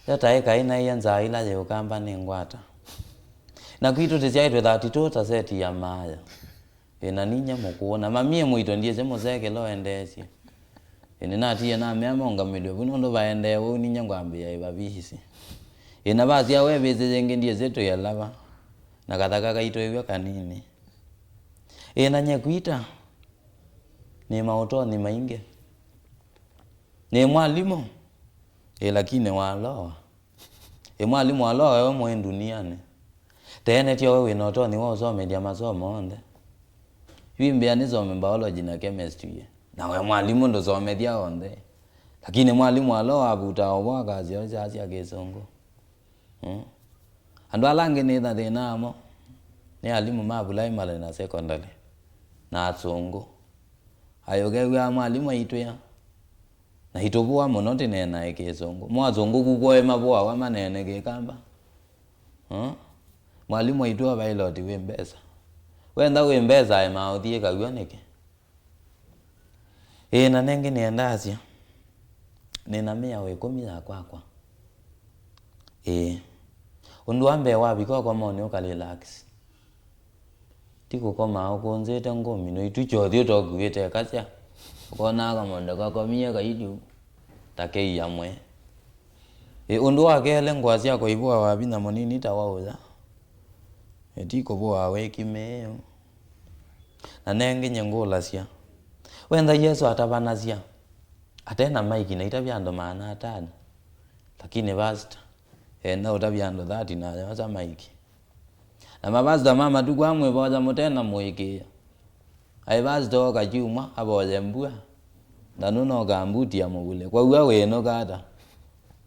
Yo taĩ kaĩ naĩe nzaa ila yĩ Ũkamba nĩngwata. Na kwitũ tĩsyaĩtwe thirty-two ta seti ya maaya. Ĩ, na ninyie mũkũũ, na mamie mũito ndyĩsĩ mũsee kĩla ũendeesye. Ĩ, nĩnatiie namea maũngamĩlw'e vu nũndũ vaendee ũu ninyie ngwambĩĩa ĩvavisi. Ĩ, na vasya we vĩsĩ yĩngĩ ndyĩsĩ twĩ alava, na kathaka kaitũ ĩw'o kanini. Ĩ, na nyie Kwita, nĩ maũtonyi maingĩ. Nĩ mwalimũ, ĩ, lakini waloa. Ĩ mwalimũ aloa ewe mũĩ ndunianĩ. Tene tyo we wĩna ũtonyi wa ũsomethya masomo onthe. Yu imbĩa nĩsome biology na chemistry. Na we mwalimũ ndũsomethya onthe. Lakini mwalimũ aloa avutaa ũvoo akasya sya sya kĩsũngũ. Mm. Andũ ala angĩ nĩtha thĩna amo nĩ alimũ ma primary na secondary na asũngũ. Ayũkew'aa mwalimũ aitwĩa. Na itũvũa mũno tĩneenae kĩsũngũ. Mo asũngũ kũkwoe mavũawa maneene kĩkamba. Huh? Mwalimũ aitũ wa vailoti wĩ mbesa. Wenda wĩ mbesa aemaa ũthiĩ kaw'a nĩkĩ? Ĩĩ, na nengĩ nĩendasya. Nĩ na mĩao ĩkũmi ya kwakwa. Ĩĩ. Ũndũ wa mbee, wavika ũkomonĩ ũka relax. Ti kũkoma ũkũnzĩte ngũmi, no itu kyothi ũtokuĩte kasya. Ũkonaa kamondo kakomie kailyũ ta kei amwe. Ĩ, ũndũ wa kelĩ, ngũa sya kũivũa wa vinya mũnini ta wa ũya. Ĩ, ti kũvũa wĩki mĩĩ. Na nengĩ nyie ngũlasya, wenda Yesũ atavanasya ate na maiki na itavya andũ maana atano, lakini vasta enda ũtavya andũ thirty na yosa maiki. Na mavasta ma matukũ aa mwĩvoya mũte na mũĩkĩĩo. Aĩ vasta oka kyumwa avoye mbua, na nũnoka mbuti ya mũvule. Kwa w'o wĩnũka ata?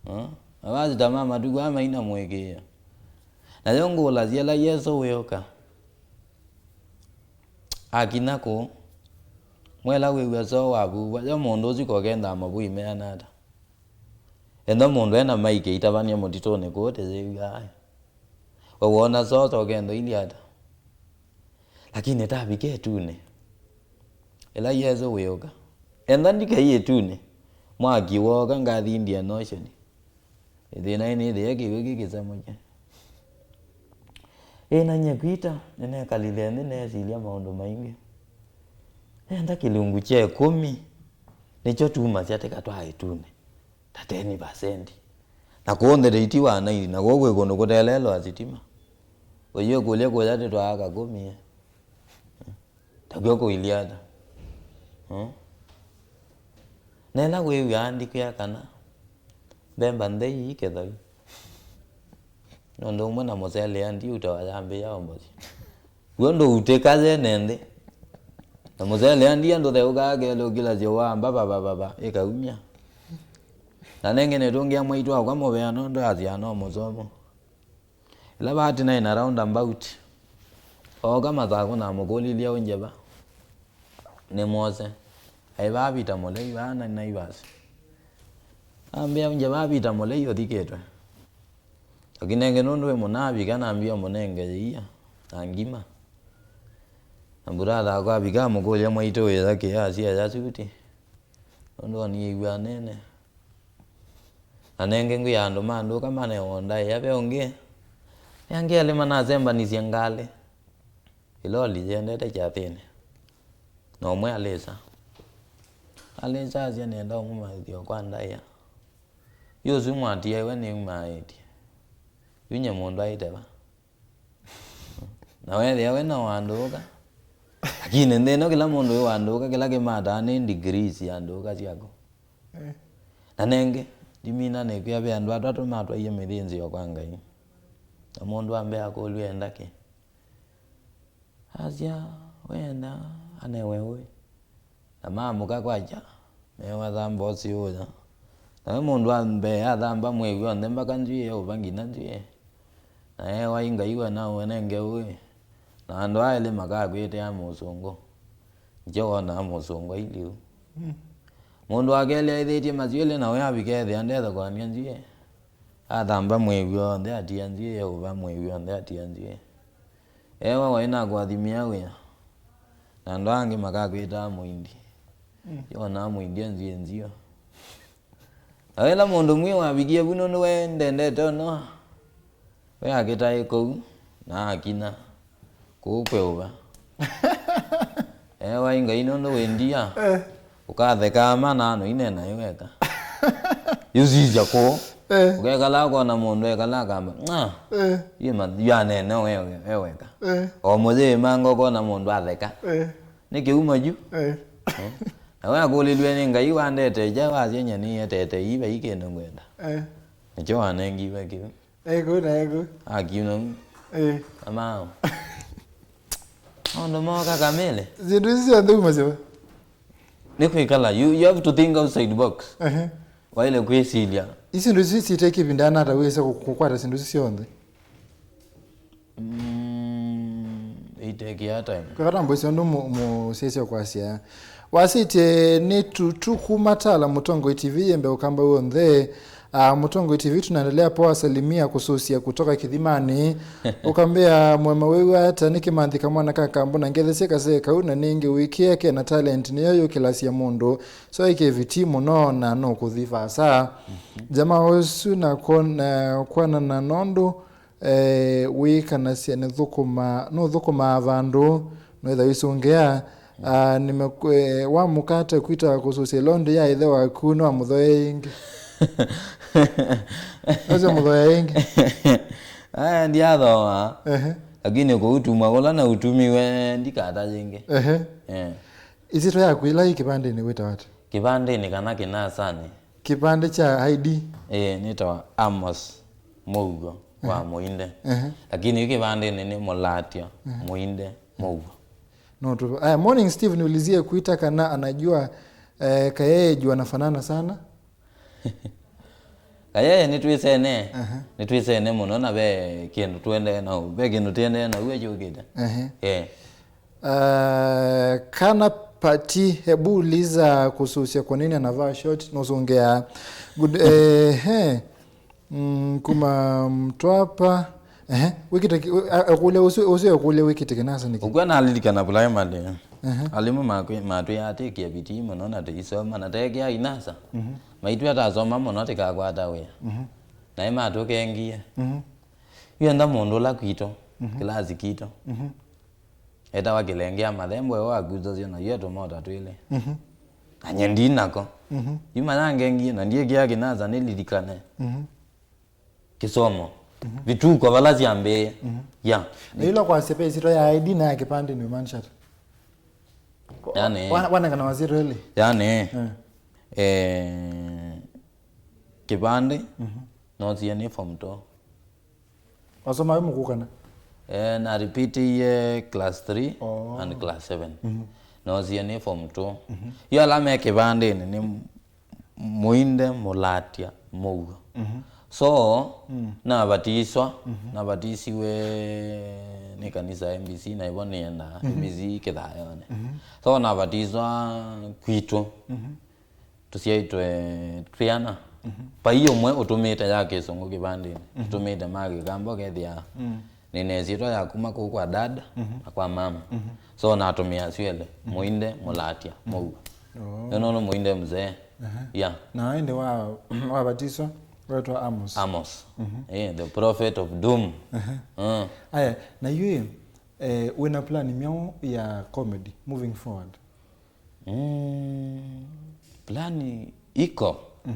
Huh? Mavasta ma matukũ aa maina mũĩkĩĩo. Nayo ngũlasya ĩla Yesũ wĩũka, akinya kũu, mwela wĩw'a soo wavuvwa, yo mũndũ ũsu kokendaa mavui meana ata? Enda mũndũ ena maiki itavany'a mũtitũnĩ kũu tĩyĩw'aa. We wona soo tokendo ilyĩ ata? Lakini tavika ĩtunĩ, ĩla Yesũ wĩũka, enda ndikei ĩtunĩ, mwaki wooka ngathindie noshoni. Ĩthĩna ĩnĩthĩe kĩw'ũ kĩ kĩsemũkye. Ĩna nye kwita, nĩnekalile nthĩ nesilya maũndũ maingĩ. Nenda kĩlungu kya ĩkũmi, nĩkyo tumasya tĩkatwaa ĩtunĩ. Ta ten percent. Na kũu nthĩ ĩti wa naili, na kũu kwĩ kũndũ kũteleelwa sitima. Ũyĩ ũkũlya kũya tĩtwaa kakũmi, eh. Takw'o kũilyĩ ata? Hmm? Na ĩla wĩw'aa ndikĩa kana mbemba nthei ikethwa yu. Nũndũ ũmwe na mũsele ya ndiũtawa yambĩĩa ombosi. W'o ndũutĩka yene nthĩ. Na mũsele ya ndia ndũtheũkaa kelũkĩlasyo wamba vavavava ĩkaumya. Na nengene tũngĩa mwaitũ akwa mũvea nũndũ asya no mũsomo. Ĩla vaatinaĩ na round about, ooka Mathakũ na amũkũlilye ũngye va. Nĩ mwose. Aĩ vaa Vita Mũlei vaa na Naivas. Ambĩa ũngye vaa Vita Mũlei ũthikĩtwe. Lakini nengĩ nũndũ wĩ mũnavika nambia ũmũnenge yĩia na ngima. Na mbura Mathakũ avika amũkũlya mwaitũ wĩya kĩya asya ya suti. Nũndũ oniĩw'a nene. Na nengĩ ngwĩa andũ ma ndũka manewa ndaĩa ve ũngĩ. Nĩ angĩ elĩ manasembanisye ngalĩ. Ĩloli yendete kyathĩnĩ. Na ũmwe alĩsa. Alĩsa asya nĩenda ũmũmaĩthya kwa ndaĩa. Yu ũsu mwatiaĩwe nĩumaĩtye. Yu nye mũndũ aĩte va? Na weethĩa we no wandũũka. Lakini nthĩ ĩno kĩla mũndũ wĩ wandũũka, kĩla kĩmataa nĩ degrees ya ndũũka syaku. Eh. Na nengĩ, ndimina nĩkwĩa ve andũ atatũ matwaie mĩthĩnzĩo kwa Ngai. Na mũndũ wa mbee akũlw'a enda kĩ? Asya, wenda anewe ũĩ. Na maamũka kwakya, mewa thamba ũsiũũya. Na we mũndũ wa mbee athamba mwĩĩ w'onthe mbaka nzw'ĩĩ eũva nginya nzw'ĩĩ. Na ewa i Ngai we na ũnenge ũĩ. Na andũ aa elĩ makakwĩtĩa mũsũngũ. Nĩkyo wonaa mũsũngũ ailiu. Mm. Mũndũ wa kelĩ aĩthĩtye masyĩlĩ na we avika ethĩa ndethokoany'a nzw'ĩĩ. Athamba mwĩĩ w'onthe atia nzw'ĩĩ, eũva mwĩĩ w'onthe atia nzw'ĩĩ. Ewa waĩ na kũathimĩa wĩa. Na andũ angĩ makakwĩtaa mũindi. Mm. Yonaa mũindi e nzw'ĩĩ nzio. Na wĩla mũndũ mwi wavikie vu nũndũ we ndendete ũnoa. We akĩtaĩ kũu na akina kũu kweũva. Ewa i Ngai nũndũ wĩ ndia. Eh. Ũkathekaa manano inena ĩ weka. Yusisya kũũ. Eh. Ũkekala ũkona mũndũ ekala akamba, "Ng'a." Eh. Yĩ ma-, yanene we, we, we weka. Eh. O mũyĩĩmanga ũkona mũndũ atheka. Eh. Nĩ kĩumo yu. Eh. Eh. Na we akũlĩlw'e nĩ Ngai wandete kya wasya nyeni etete ii vai kĩndũ ngwenda. Eh. Nĩkyo wanengiwe kĩu. Eku na eku. Akiuna. Eh. Amao. Maũndũ moka kamili. Syĩndũ ici syonthe uma syo. Nĩ kwĩkala, you, you have to think outside box. Ehe. Waile kwĩsilya. Ici syĩndũ ici citeki ĩvinda nata wĩse kũ-, kũkwata syĩndũ ici syonthe? Mm, iteki ya time. Kwĩkata mboisi ũndũ mũ-, mũsyaĩĩsya kwasya. Wasĩtye nĩ Tutu kuma Tala Mũtongoi T V yembe ũkamba w'onthe. Ah, Mũtongoi T V, tunaendelea poa, salimia kususia kutoka Kĩthimanĩ. Ũkambĩa, Mwema, wĩw'a ata? Nĩ kĩmanthi kamwana ka Kambo na ngethesye kasee kau, na nĩngĩ wĩkĩe kena talent nĩyo yũkĩlasya mũndũ. So ĩkĩviti mũno na nũkũthi vaasa. Jamaa ũsu na kwon-, na kwanana nondũ, eh, wĩkanasya nĩthũkũma-, nũthũkũmaa vandũ, noĩtha wĩsũngĩa, ah, nĩmekwe-, wa mũkate kwita kũsũsya ĩlondi ya ĩthe waku nĩwamũthoee ĩngĩ. Ũsyo mũthoea ĩngĩ. Aya, ndiathoa. Ehe. Lakini kũutumwa kũla na ũtumiwe ndikata yĩngĩ. Ehe. Eh. Ĩsyĩtwa yaku ĩla yĩ kĩvandĩnĩ wĩtawa ata? Kĩvandĩnĩ kana kĩnasanĩ? Kĩvandĩ kya I D. Ĩĩ, nĩtawa Amos Mũuo wa Mũinde. Ehe. Lakini yu kĩvandĩnĩ nĩ Mũlatya Mũinde Mũuo. No tu. Aya, morning Steve, niulizie Kuita kana anajua, eh, Kayeye juu anafanana sana. Kayeye nĩtwĩsene. Aha. Nĩtwĩsene mũno na ve kĩndũ tũendee nau. Ve kĩndũ tũendee nau ekyũkĩte. Ehe. Eh. Uh, kana Pati, hebu uliza kususia kwa nini anavaa short, nusungea. Good, eh, he. Mm, kuma Mtwapa. Ehe, wĩkĩte kĩ-, wĩ-, a-, akũlya ũsu, ũsu akũlya wĩkĩte kĩnasa nĩkĩ? Ũkw'a nalilikana primary. Ehe. Alimũ makwi-, matwĩatĩkĩa vitii mũno na tũisoma na teekĩa inasa. Mhm. Maitwĩa tasoma mũno tĩkakwata wĩa. Mhm. Naĩ matũkengie. Mhm. Yu enda mũndũ ũla kwitũ, mhm, kĩlasi kitũ. Mhm. Etawa Kĩlengea Mathembo, we wakutasya na yu etũmota twĩlĩ. Mhm. Na nye ndinako. Mhm. Yu mayangengie na ndiĩkĩa kĩnasa nĩlilikane. Mhm. Kĩsomo. Mhm. Vituko vala syambĩĩe. Mhm. Ya. Na ĩla kwasya ve ĩsyĩtwa ya I D na ya kĩpandĩ nĩũmaanisha ata? Yani. Wana-, wanengana masyĩtwa elĩ? Yani. Eh. Eh, kĩpandĩ, mhm, noosie nĩ form two. Wasoma wĩ mũkũũ kana? Eh, na repeatie class three, oh, and class seven. Mhm. Noosie nĩ form two. Mhm. Yu ala me kĩvandĩnĩ nĩ Mũinde, Mũlatya, Mũuo. Mhm. So, mm, navatiswa, mhm, navatisiwe nĩ kanisa M B C, na ĩvo nĩenda, mhm, M B C Kĩthayonĩ. Mhm. So, navatiswa kwitũ. Mhm. Tũsyaĩtwe twĩ ana. Mhm. Vai ũmwe ũtũmĩte ya kĩsũngũ kĩvandĩnĩ, mhm, ũtũmĩte ma kĩkamba ũkethĩa, mm, nĩna ĩsyĩtwa ya kuma kũu kwa dada, mhm, na kwa mama. Mhm. So natũmĩa asu elĩ, mhm, Mũinde, Mũlatya, mhm, Mũuo. Oh. Ĩno nĩ Mũinde mzee. Aha. Yeah. Na ĩndĩ wa, wavatiswa, wetwa Amos. Amos. Mhm. Eh, the prophet of doom. Aha. Mm. Aya, na yu, eh, wĩna plan myaũ ya comedy moving forward? Mm, plani iko. Mhm.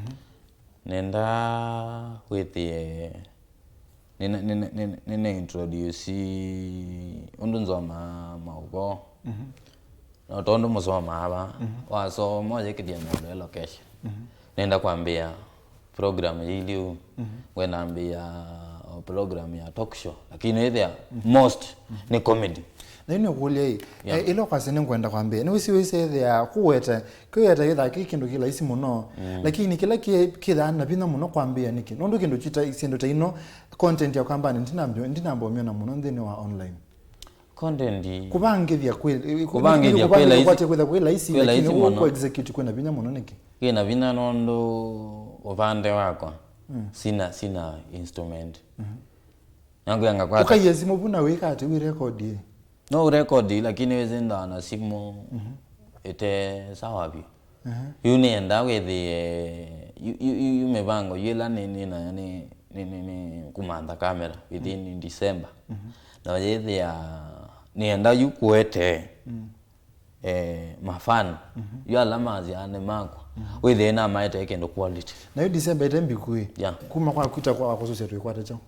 Nenda wĩthĩe nĩna, nĩna, nĩna, nĩna introduce ũndũ nzomaa maũvoo. Mhm. No tondũ mũsomaa va, mhm, wasoma ũyĩkĩthya mũndũ e location. Mhm. Nenda kwambĩa program yĩilye ũu, mhm, ngwenda ambĩa o program ya talk show, lakini wĩthĩa, mhm, most, mhm, nĩ comedy. Na yu nĩũkũlya ĩ, yeah, eh, ĩla ũkwasya nĩngwenda kwambĩa, nĩwĩsĩ wĩsethĩa kũweta, kĩweta kĩthaa kĩ kĩndũ kĩ laisi mũno, mm, lakini kĩla kĩ-, kĩthaa na vinya mũno kwambĩa nĩkĩ? Nũndũ kĩndũ kĩta, syĩndũ ta ino, content ya kwambani, ndinambio-, ndinamba ũmyona mũno nthĩnĩ wa online. Content. Kũvangĩthya kwĩ, kũvangĩthya kwĩ laisi. Kũvangĩthya kwĩ laisi, kwĩ laisi lakini mũno. Kũ execute kwĩna vinya mũno nĩkĩ? Kwĩna vinya nũndũ ũvande wakwa, mm, sina, sina instrument. Mhm. Nangwĩanga kwata. Ũkaia simũ vu na wĩka atĩ wĩ record ĩ? No ũrecord, lakini wĩsĩ ndaa na simũ, mhm, ĩte sawa vyũ. Aha. Yu nĩenda wĩthĩe, yu, yu, yu, yu mĩvango yu ĩla nĩ, nĩ nayo nĩ, nĩ, nĩ, nĩ kũmantha kamera within, mhm, December. Mhm. Na yĩthĩa nĩenda yu kũete, mm, eh, mafan. Mhm. Yu ala masyaa nĩ makwa. Mhm. Wĩthĩe namaete kĩndũ quality. Na yu December ĩte mbikũ ĩ? Yeah. Kuma kwa kwita kwa kũsũsya twĩkwate kyaũ?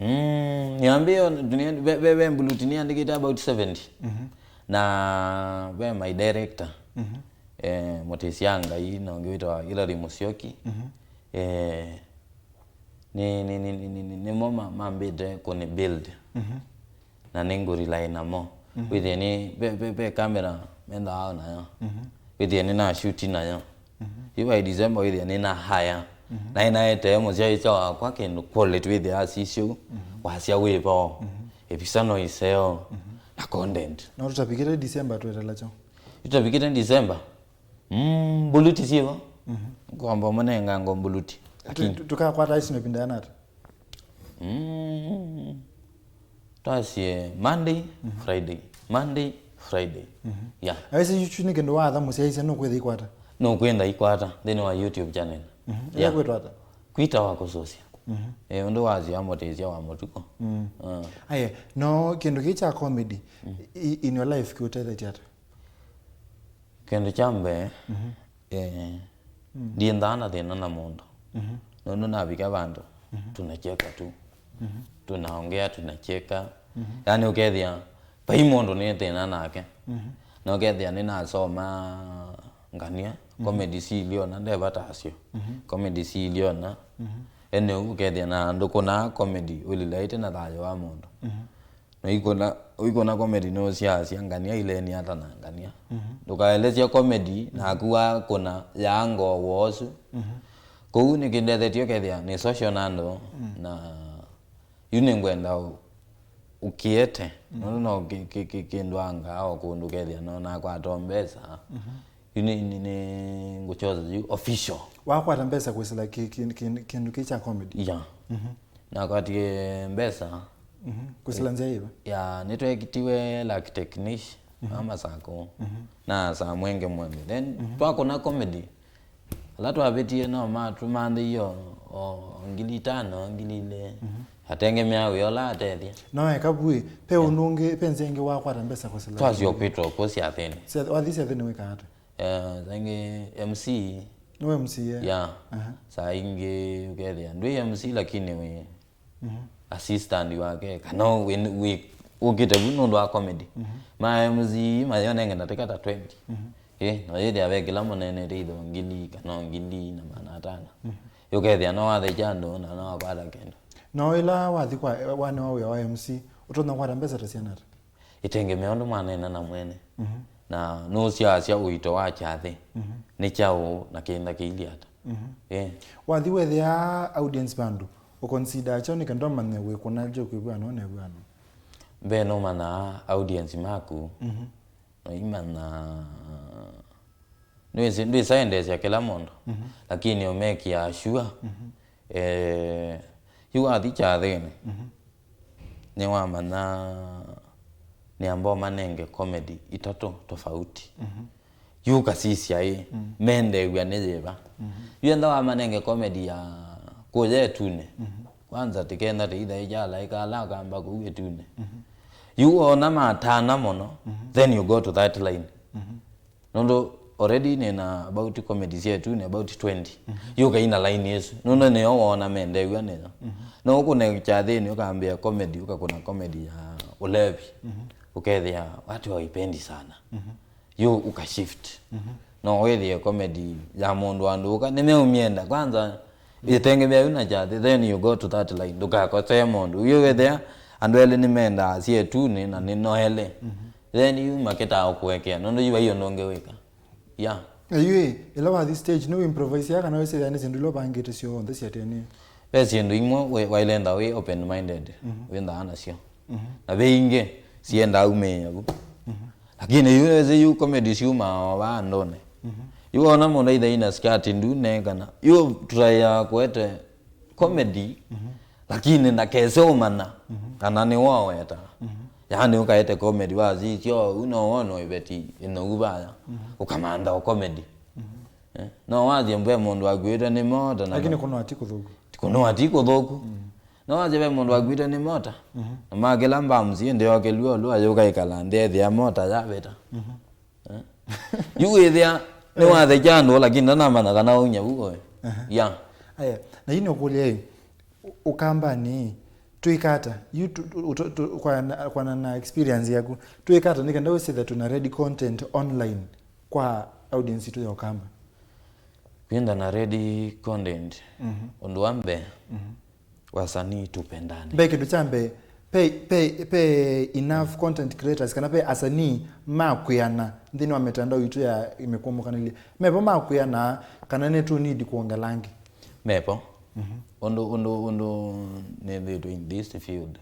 Mm, nĩambĩo, ve, ve, ve mbuluti nĩandĩkĩte about seventy. Mhm. Na ve my director, mhm, eh, Mũtĩsya Ngai, na ũngĩ wĩtawa Hilary Musyoki. Mhm. Eh, nĩ, nĩ, nĩ, nĩ, nĩ, nĩ, nĩmo ma, mambĩte kũnĩ build. Mhm. Na nĩ ngũ rely namo. Mhm. Wĩthĩe nĩ, ve, ve, ve camera mendaa nayo. Mhm. Wĩthĩe nĩ na shoot nayo. Mhm. Yu by December wĩthĩa nĩna haya. Mhm. Na nĩnaetee mũsyaĩĩsya wakwa kĩndũ quality wĩthĩa asisya ũu, mhm, wasya wĩ voo. Mhm. Ĩvisa no ĩseo. Mhm. Na content. No tũtavikĩte December twetela kyaũ? Tũtavikĩte December. Mm, mbuluti syĩvo. Mhm. Kwamba mũnengango mbuluti. Lakini tũkakwata aisino ĩvinda yana ata? Mm. Twasie Monday, Friday. Monday, Friday. Yeah. Aisĩ yu nĩ kĩndũ watha mũsyaĩĩsya nũkwĩtha ikwata? Nũkwĩtha ikwata nthĩnĩ wa YouTube channel. Yeah. Kwĩtwa ata? Kwĩtawa Kũsũsya. Eh, ũndũ wasya mũtĩsya wa mũtuko. Mm. Aye, no kĩndũ kĩĩ kya comedy i- in your life kĩũtethetye ata? Kĩndũ kya mbee, eh, ndiendaa na thĩna na mũndũ. Nũndũ navika vandũ, tunacheka tu. Tunaongea, tunacheka. Yaani ũkethĩa, vai mũndũ nĩ thĩna nake. Na ũkethĩa nĩnasoma ngania, comedy siliona, ndevatasyo. Comedy siliona. Ene ũkethĩa na ndũkũnaa comedy ũlilaĩte na thayũ wa mũndũ. Na ũikũna, ũikũna comedy nũsyaasya ngania ileni ata na ngania. Ndũkaelesya comedy naku wakũna yaa ngoo woosu. Kũu nĩkĩndethetye ũkethĩa nĩ social na andũ, na yu nĩngwenda ũ- ũkĩete. Nũndũ no kĩ- kĩ- kĩ- kĩndũ angaa o kũndũ ũkethĩa no nakwata o mbesa. Yu nĩ, nĩ, nĩ ngũchosa yu official. Wakwata mbesa kwĩsĩla kĩ- kĩ- kĩ- kĩndũ kĩ kya comedy? Ya. Nakwatie mbesa. Kwĩsĩla nzĩa yĩva? Ya, nĩtwekitiwe Lake Technique, Mama Sacco. Na saa mwenge mwembe. Then, twakũna comedy. Ala twavĩtie no matũmanthĩie o, o ngili itano, ngili ilĩ. Atengemea wĩa ũla atethya. No eka vu ĩ, pe ũndũ ũngĩ, pe nzĩa ĩngĩ wakwata mbesa kwĩsĩla? Twasyokwĩtwa kw'o syathĩnĩ. Sya- wathi syathĩnĩ wĩkaa ata? Eh, saa ingĩ M C. Nĩwe M C, eh? Ya. Aha. Saa ingĩ ũkethĩa ndwĩ M C lakini wĩ assistant wake, kana wĩ, wĩ, ũkĩte vu nũndũ wa comedy. Ma M C mayonenge ndatĩka ta twenty. Eh, na yĩthĩa ve kĩla mũnenete itho ngili kana ngili na maana atano. Yũkethĩa no wathecha andũ na no wakwata kĩndũ. No ĩla wathi kwa, wanewa wĩa wa M C, ũtonya kwata mbesa ta siana ata? Ĩtengemea ũndũ mwaneena na mwene. Na nũsyaasya ũito wa kyathĩ nĩ kyaũ na kĩinda kĩilyĩ ata. Eh. Wathi wethĩa audience vandũ, ũconsider kyaũ nĩ kenda ũmanye wĩkũna joke ĩvw'ano na ĩvw'ano? Mbee nũmanyaa audience maku, noimanya, ndwĩsĩ- ndwĩsaendeesya kĩla mũndũ, lakini ũmekĩaa sure. Eh, yu wathi kyathĩnĩ, nĩwamanya nĩamba ũmanenge comedy itatũ tofauti. Yu ũkasisya ĩ, mendeew'a nĩ yĩva. Yu enda wamanenge comedy ya kũya ĩtunĩ. Kwanza tikenda tĩithaĩkya alaĩka ala akamba kũu ĩtunĩ. Yu wona matana mũno, then you go to that line. Nũndũ already nĩna about comedy sya ĩtunĩ about twenty. Yu ũkaina line ĩsu. Nũndũ nĩyo woona mendeew'a nĩyo. No ũkũne kyathĩnĩ ũkambĩa comedy, ũkakũna comedy ya ũlevi. Ũkethĩa watu hawaipendi sana. Yu ũkashift. No wĩthĩe comedy ya mũndũ andũ ũka nĩmeũmyenda. Kwanza, ĩtengemea yu na kyathĩ, then you go to that line. Ndũkakosee mũndũ. Yu wĩthĩa andũ elĩ nĩmendaa sya ĩtunĩ na nĩ no elĩ. Then yu makĩtaa ũkũekea, nũndũ yu vai ũndũ ũngĩ wĩka. Yeah. Yu ĩ, ĩla wathi stage, nĩ improviseaa kana wĩsĩthĩa nĩ syĩndũ ila ũvangĩte syonthe syatenĩ? Ve syĩndũ imwe wĩ- wailenda wĩ open minded, wĩnthaa nasyo. Na ve ingĩ, siendaa umĩĩa vu. Lakini yu wĩsĩ yu comedy syumaa o vaa andũnĩ. Yu wona mũndũ aithaina skati ndune kana, yu tũtaĩa kũete comedy, lakini ndakese ũmanya kana nĩ woweta. Yaani ũkaete comedy wasisya ũu no wona iveti ĩnogu vaya, ũkamantha o comedy. Eh, no wathie mbwe mũndũ akuĩtwe nĩ mota na lakini kũnwa ti kũthũku. Kũnwa ti kũthũku. No wathie ve mũndũ akuĩtwe nĩ mota, na makĩla mbamsi ĩndĩ yokelua ũlũ ayũka ĩkala ndethĩa mota yavĩta. Eh? Yu wĩthĩa nĩwathekia andũ lakini ndanamanya kana waumya vu oe. Ya. Aya, na yu nĩũkũlya ĩ, ũ- ũkambanĩ twĩka ata? Yu tu- tu- tu- tu- kwana kwana na experience yaku, twĩka ata nĩ kenda wĩsĩthe tuna ready content online kwa audience itũ ya ũkamba? Kwĩnda na ready content, ũndũ wa mbee, wasanii tupendane. Mbe kĩndũ kya mbee, pe, pe, pe enough content creators kana pe asanii ma kwĩana nthĩnĩ wa mitandao itũ ya mĩkũmũkanĩlye? Mevo ma kwĩana kana nĩ tũ need kuongela angĩ? Mevo. Ũndũ, ũndũ, ũndũ nĩthĩtwe in this field.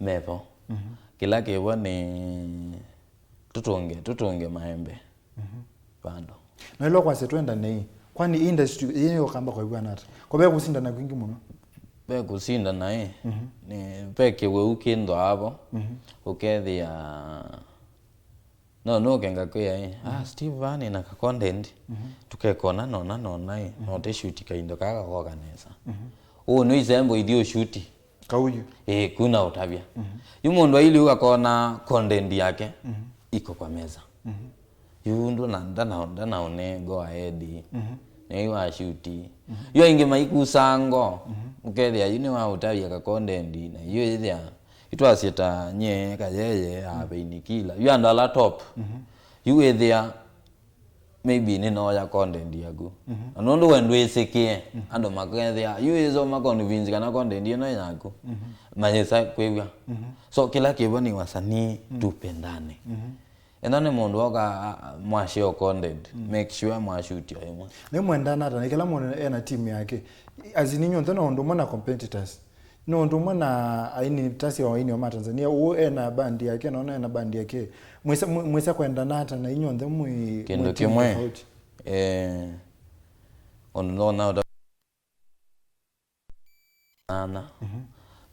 Mevo. Kĩla kĩvo nĩ tũtũnge, tũtũnge maembe vandũ. Na ĩla kwasya twendanei, Kwani industry ĩĩ nĩ ũkamba kwa ĩw'ana ata? Kwa ve kũsindana kwingĩ mũno. Ve kũsindana ĩ, mhm, nĩ ve kĩwĩu kĩndũ avo, mhm, ũkethĩa no nũkenga kwĩa ĩ, ah, mhm, Steve vaa nĩ na ka content, mhm, tũkekona nona nona ĩ, mhm, no te shoot kaindo kaa gakoka nesa. Mhm. Ũũ nĩ isembo ithiĩ ũshuti. Kauyu. Ĩĩ, kuna ũtavya. Mhm. Yu mũndũ aili ũkakona content yake, mhm, iko kwa meza. Mhm. Yu nduna ndana ndana ũne go ahead. Mhm. Na yu ashuti. Mhm. Yu aingĩ maikusango. Mhm. Ũkethĩa yu nĩ wa ũtavya ka content na yu ĩthĩa itwasye ta nye kayeye a painikila. Yu andũ ala top. Mhm. Yu ĩthĩa maybe nĩnooya content yaku. Mhm. Na nũndũ we ndwĩsĩkĩe, mhm, andũ makethĩa yu ĩsoma convince kana content ĩno ĩ yaku. Mhm. Mayĩsa kwĩw'a. Mhm. So kĩla kĩvo nĩ wasanii, mhm, tupendane. Mhm. Enda nĩ mũndũ oka a- a- mwashare content, mm, make sure mwashuti o ĩmwe. Nĩ mwendana ata na kĩla mũndũ ena team yake? As in, inyuonthe no ũndũ ũmwe na competitors. No ũndũ ũmwe na aini ta sya aini ma Tanzania, ũũ ena band yake na ũna ena band yake. Mwĩsa mwĩ- mwĩsa kwendana ata na inyuonthe mwĩ kĩndũ mwĩ team kĩmwe tofauti? Eh, ũndũ nona ũta- nana. Mhm.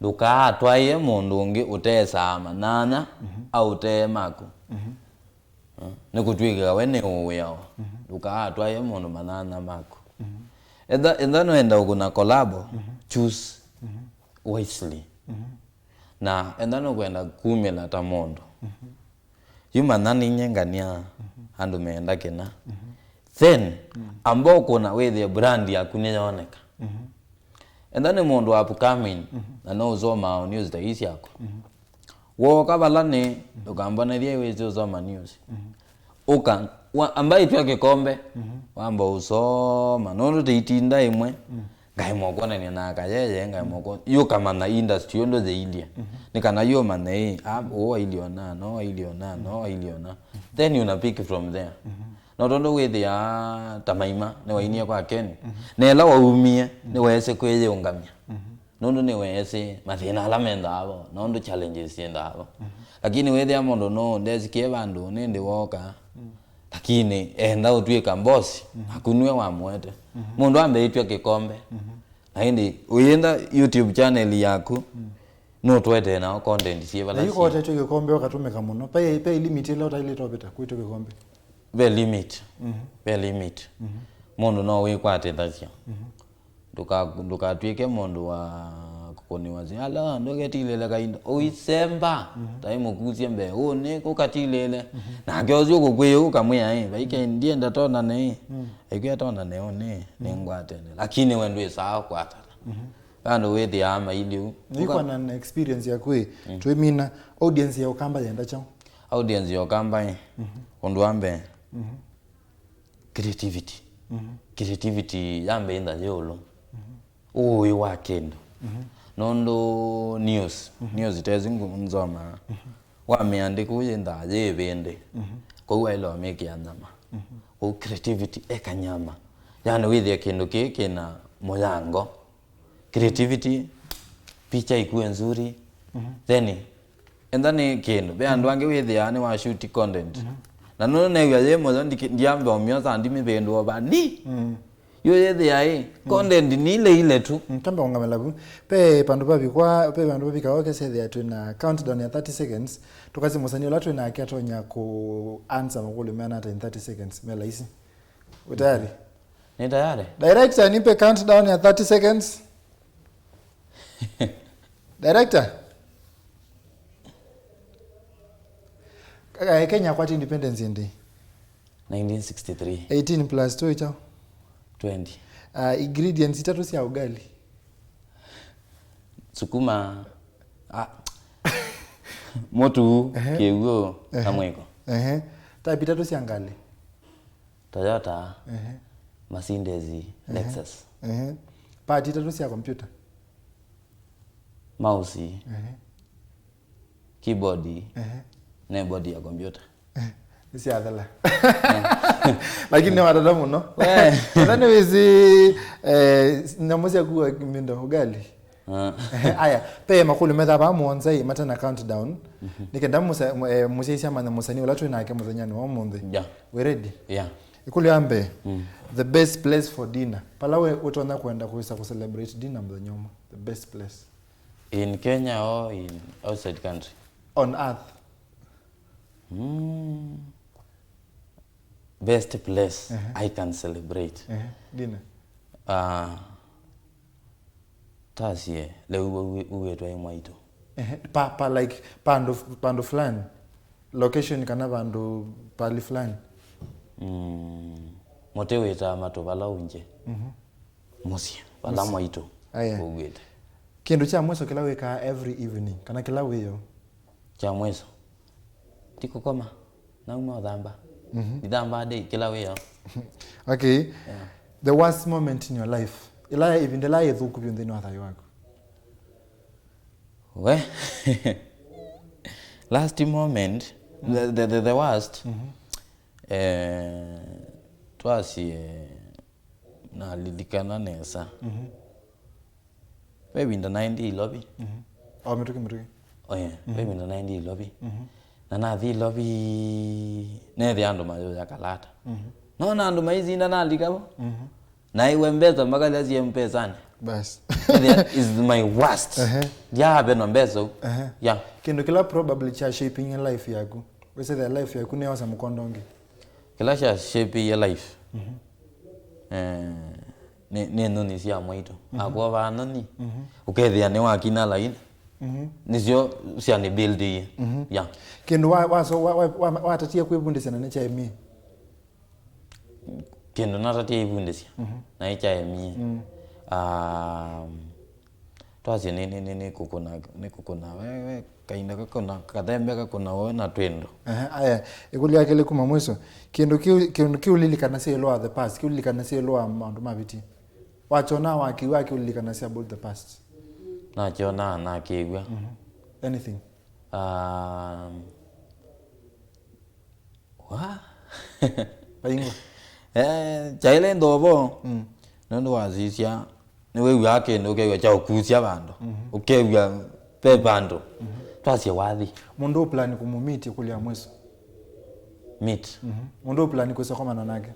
Ndũkaatwaĩe mũndũ ũngĩ ũtesaa manana, mhm, aũtee maku. Mhm. Eh, nĩkũtw'ĩka we nĩ ũwĩao. Mhm. Ndũkaatwaĩe mũndũ manana maku. Mhm. Etha etha nũenda ũkũna kolabo, mhm, choose, mhm, wisely. Mhm. Na etha nũkwenda kumĩla ta mũndũ, mhm, yu manya nĩnyengania, mhm, andũ meenda kĩna. Mhm. Then, mm, amba ũkũna wĩthĩe brand yaku nĩyoneka. Mhm. Etha nĩ mũndũ wa upcoming, mhm, na no ũsomaa news ta ii syakwa. Mhm. Wooka vala nĩ, mhm, ndũkambonethye wĩsĩ ũsoma news. Mhm. Ũka, wa- amba ĩtw'a kĩkombe, mhm, wamba ũsoma nũndũ tĩitinda ĩmwe, mm, ngaĩmwa kwonany'a na akayeye, ngaĩmwa kwon- yu ũkamanya industry ũndũ yĩilye. Mhm. Nĩ kana yu ũmanye ĩ, a, ũũ ailyona no ailyona no ailyona. Then you na pick from there. Mhm. No tondũ wĩthĩaa ta Maima nĩwainie kwa Ken, mhm, na ĩla waumie, mhm, nĩweesĩ kwĩyĩũngamya. Mhm. Nũndũ nĩweesĩ mathĩna ala mendaa vo, na ũndũ challenges syendaa vo. Mhm. Lakini wĩthĩa mũndũ no ndesikie vandũ nĩndĩ woka, mm, lakini enda ũtw'ĩka boss, mhm, naku nĩwe wamũete. Mhm. Mũndũ ambe ĩtw'a kĩkombe. Mhm. Na ĩndĩ ũyĩenda YouTube channel yaku, mm, nũtũetee nao content syĩ vala. Na yu syĩ kotetwe kĩkombe ũkatũmĩka mũno. Pe pe limit ĩla ũtaĩlĩte ũvĩta kwĩtwa kĩkombe. Ve limit. Mhm. Ve limit. Mhm. Mũndũ no wĩkwatĩthasya. Mhm. Ndũka- ndũkatw'ĩke mũndũ wa kũkũnĩwa si ala ndũketilĩle kaindo ũisemba. Mhm. Taĩ mũkusye mbee ũũ nĩ kũkatilĩle. Mhm. Nake ũsu ũkũkwĩĩa ũkamwĩa ĩ, vaike ndienda tonane ĩ. Mhm. Aikwĩa tonane ũnĩ, mhm, nĩngwatene. Lakini we ndwĩsaa kwatana. Mhm. Ve andũ wĩthĩaa mailye ũu. Nĩkwona na experience yaku ĩ, mm, twĩmina, audience ya Ũkamba yenda kyaũ? Audience ya Ũkamba ĩ, mhm, ũndũ wa mbee, mhm, creativity. Mhm. Creativity yambe ĩtha yĩ ũlũ. Mhm. Ũĩ wa kĩndũ. Mhm. Nũndũ news, mhm, news tezi nzomaa. Mhm. Wamĩandĩka ũyĩnthaa yĩ ĩvĩndĩ. Mhm. Kwoou waĩle wamĩkĩa nyama. Mhm. Kwoou creativity eka nyama. Yani wĩthĩe kĩndũ kĩĩ kĩna mũyango. Creativity, picha ikuwe nzuri. Mhm. Then, enda nĩ kĩndũ. Ve andũ angĩ wĩthĩaa nĩ wa shoot content. Mhm. Na nũndũ neew'a yĩ mũyo, ndiki- ndiamba ũmyosa ndimĩvĩndũa vani. Mm. Yu yĩthĩa ĩ, mm, content nĩ ile ile tu. Mm, tambe kũngamĩla vu. Pe vandũ vavikwa, pe vandũ vavikawa ũkesethĩa twĩ na countdown ya thirty seconds. Tũkasi mũsanii ũla twĩ nake atonya kũ answer makũlyo meana ata in thirty seconds. Me laisi. Wĩ tayari? Nĩ tayari. Director, nipe countdown ya thirty seconds. Director. Kaka, eh, Kenya kwati independence ĩndĩ? Nineteen sixty-three. Eighteen plus two ĩkyaũ? Twenty. Ah, ingredients itatũ sya ugali. Sukuma, ah, mũtu, ehe, kĩw'ũ, na, ehe, mwĩko. Ehe. Type itatũ sya ngalĩ. Toyota, ehe, Mercedes, ehe, Lexus. Ehe. Part itatũ sya kompyuta. Mouse, ehe, keyboard, ehe, na body ya kompyuta. Ehe. Nĩsyathela. Eh. Lakini nĩwatata mũno. We. Sasa nĩwĩsĩ, eh, nyamũ sya kua mindo ugali. Ah. Aya, pe makũlyo methaa vaa mũonza ĩ, matena countdown. Mhm. Nĩ kenda mũsa- mũ- eh, mũsyaisya amanya mũsanii ũla twĩ nake mũthenyanĩ wa ũmũnthĩ. Yeah. We ready? Yeah. Ĩkũlyo ya mbee. Mm. The best place for dinner. Pala we ũtonya kwenda kũisa kũ celebrate dinner mũthenya ũmwe. The best place. In Kenya or in outside country? On earth. Mm. Best place I can celebrate. Eh, dinner. Ah, tasie leu uwĩtwa i mwaitũ. Eh, pa, pa like pandu pandu fulani. Location kana vandu pali fulani. Mm. Mũtĩ wĩtaa matũ vala unje. Mhm. Mũsyĩ vala mwaitũ. Aya. Ũwĩte. Kĩndũ kya mwiso kĩla wĩkaa every evening kana kĩla wĩyo. Kya mwiso. Ti kũkoma. Nauma ũthamba. Mhm. Ndithambaa day kĩla wĩyo. Okay. Yeah. The worst moment in your life. Ĩla ĩvinda ĩla ĩthũku vyũ nthĩnĩ wa thayũ waku. We. Last moment, the, the, the, the worst. Mhm. Eh, twasie nalilikana nesa. Mhm. Ve vinda naendie Ilovi. Mhm. O mĩtũkĩ mĩtũkĩ. Oye, ve vinda naendie Ilovi. Mhm. Na nathi Ilovi, nethi andũ mayũya kalata. Mhm. Nona andũ maisinda nalika vo. Mhm. Na iwe mbesa makalya sie mpesani. Bas. That is my worst. Ehe. Ndiavenwa mbesa u. Ehe. Yeah. Kĩndũ kĩla probably kya shaping life yaku. Wĩsĩ the life yaku nĩyosa mũkondo ũngĩ. Kĩla kya shape ya life. Mhm. Eh, nĩ, nĩ nthoni sya mwaitũ. Mhm. Akwovaa nthoni. Mhm. Ũkethĩa nĩ wakina laini. Mhm. Nĩsyo sya nĩ build ii. Mhm. Yeah. Kĩndũ wa, wa, so, wa, wa, wa, watatie kwĩvundĩsya na nĩ kyaemie. Kĩndũ natatie ivundĩsya. Mhm. Na nĩ kyaemie. Mm. Um, Twasye nĩ, nĩ, nĩ, nĩ kũkũna, nĩ kũkũna we, we, kainda kakũna, kathembe kakũna we na twĩndo. Ehe, aya, ĩkũlyo ya kelĩ kuma mwiso. Kĩndũ kĩu, kĩndũ kĩu lilikana sya ĩlũ wa the past, kĩu lilikana sya ĩlũ wa maũndũ mavĩtie. Wakyonaa wakĩw'a kĩu lilikana sya about the past. Nakyonaa nakĩw'a. Mhm. Anything. Um, Wa? Vaingwa. Eh, kyaĩle ndovo. Mm. Nũndũ wasisya, nĩwĩw'aa kĩndũ ũkew'a kya ũkusya vandũ. Mhm. Ũkew'a ve vandũ. Mhm. Twasye wathi. Mũndũ ũplan kũmũmiti kũlya mwiso. Meet. Mhm. Mũndũ ũplan kwĩsa komana nake.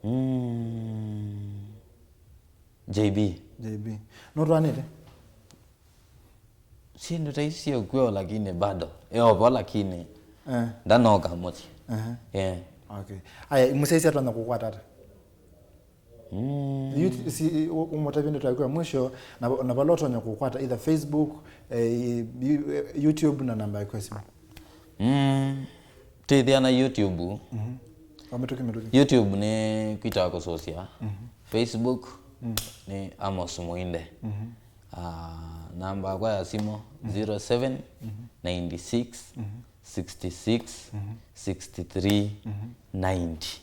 Mm. J B. J B. Nũtwanĩte? Syĩndũ ta isu sya ũkw'o lakini bado. Eovo lakini eh, ndanoka mũsyĩ. Ehe. Yeah. Okay. Aya, mũsyaĩsya atonya kũkwata ata? Mm. Youth, si, u-, ũmũtavye ndeto yaku ya mwisho, na, na vala ũtonya kũkwata, either Facebook, eh, you-, eh, YouTube na namba yaku ya simu. Mm. Tĩthĩa na YouTube. Mhm. Kwa mĩtũkĩ mĩtũkĩ. YouTube nĩ Kwita wa Kũsũsya. Mhm. Facebook mm, nĩ Amos Muinde. Mhm. Ah, namba yakwa ya simũ zero seven nine six six six six three ninety.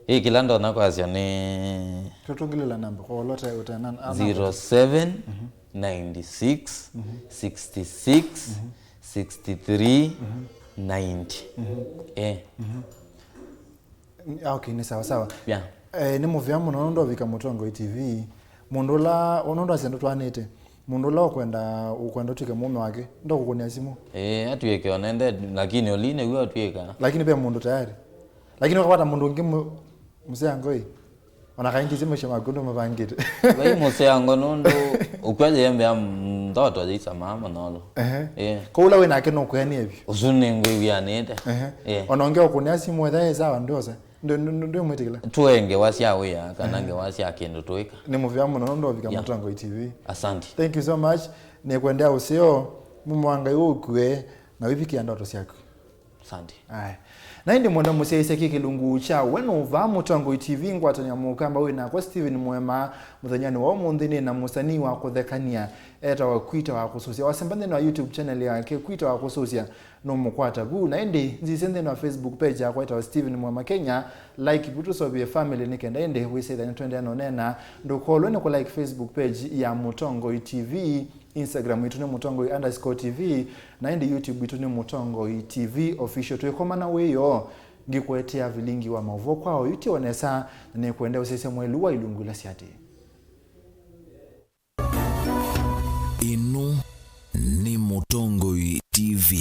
Ĩ kĩla ndonya kwasya nĩ tũtũngĩlĩla namba kwa ũla ũte ũte na zero seven nine six six six six three ninety. Eh. Ah, okay, nĩ sawa sawa. Yeah. Eh, nĩ mũvea mũno nũndũ ovika Mũtongoi T V. Mũndũ ũla, nũndũ asya ndũtwanĩte. Mũndũ ũla ũkwenda, ũkwenda ũtw'ĩke mũũme wake, ndakũkũnĩa simũ. Eh, atw'ĩke onende, lakini ũli nĩw'o atw'ĩka. Lakini ve mũndũ tayari. Lakini ũkakwata mũndũ ũngĩ mũ-, mũseango ĩ. Ona kaingĩ isĩ maisha maku ndũmavangĩte. Vai mũseango nũndũ ũkw'a yĩembea ndoto yĩisamaa mũno. Ehe. Eh. Kwoou ũla wĩ nake nũkwĩanĩe vyũ. Ũsu nĩngwĩw'anĩte. Ehe. Eh. Ona ũngĩ ũkũnĩa simũ etha ĩ sawa ndwĩosa. Ndũ-, ndũ-, ndũ-, ndwĩmwĩtĩkĩla. Tũe ngewa sya wĩa kana ngewa sya kĩndũ tũĩka. Nĩ mũvea mũno nũndũ wavika Mũtongoi T V. Asante. Thank you so much. Nĩkwendea ũseo, mũmo wa Ngai ũkue na wĩvikĩa ndoto syaku. Asante. Aya. Na ĩndĩ mwenda mũsyaĩĩsya kĩ kĩlungu kya We Nũũ Vaa Mũtongoi T V, ngwatanĩo ya mũkamba wĩ nakwa Steven Mwema. Mũthenyanĩ wa ũmũnthĩ nĩ na mũsanii wa kũthekania etawa Kwita wa Kũsũsya. Wasemba nthĩnĩ wa YouTube channel yake Kwita wa Kũsũsya, nũmũkwata vu. Na ĩndĩ nzisye nthĩnĩ wa Facebook page yakwa etawa Steven Mwema Kenya. Like vu tũseũvye family nĩ kenda ĩndĩ wĩsĩthya nĩtũendeea na ũneena. Ndũkolwe nĩ kũ like Facebook page ya Mũtongoi T V. Instagram itũ nĩ Mũtongoi underscore T V, na ĩndĩ YouTube itũ nĩ Mũtongoi T V Official. Twĩkomana wĩoo, ngĩkũetea vilingi wa maũvoo kwa oyu ti o nesa, na nĩkwenda ũsyaĩsya mwelũ wa ilungu ila syatĩe. Ĩno nĩ Mũtongoi T V.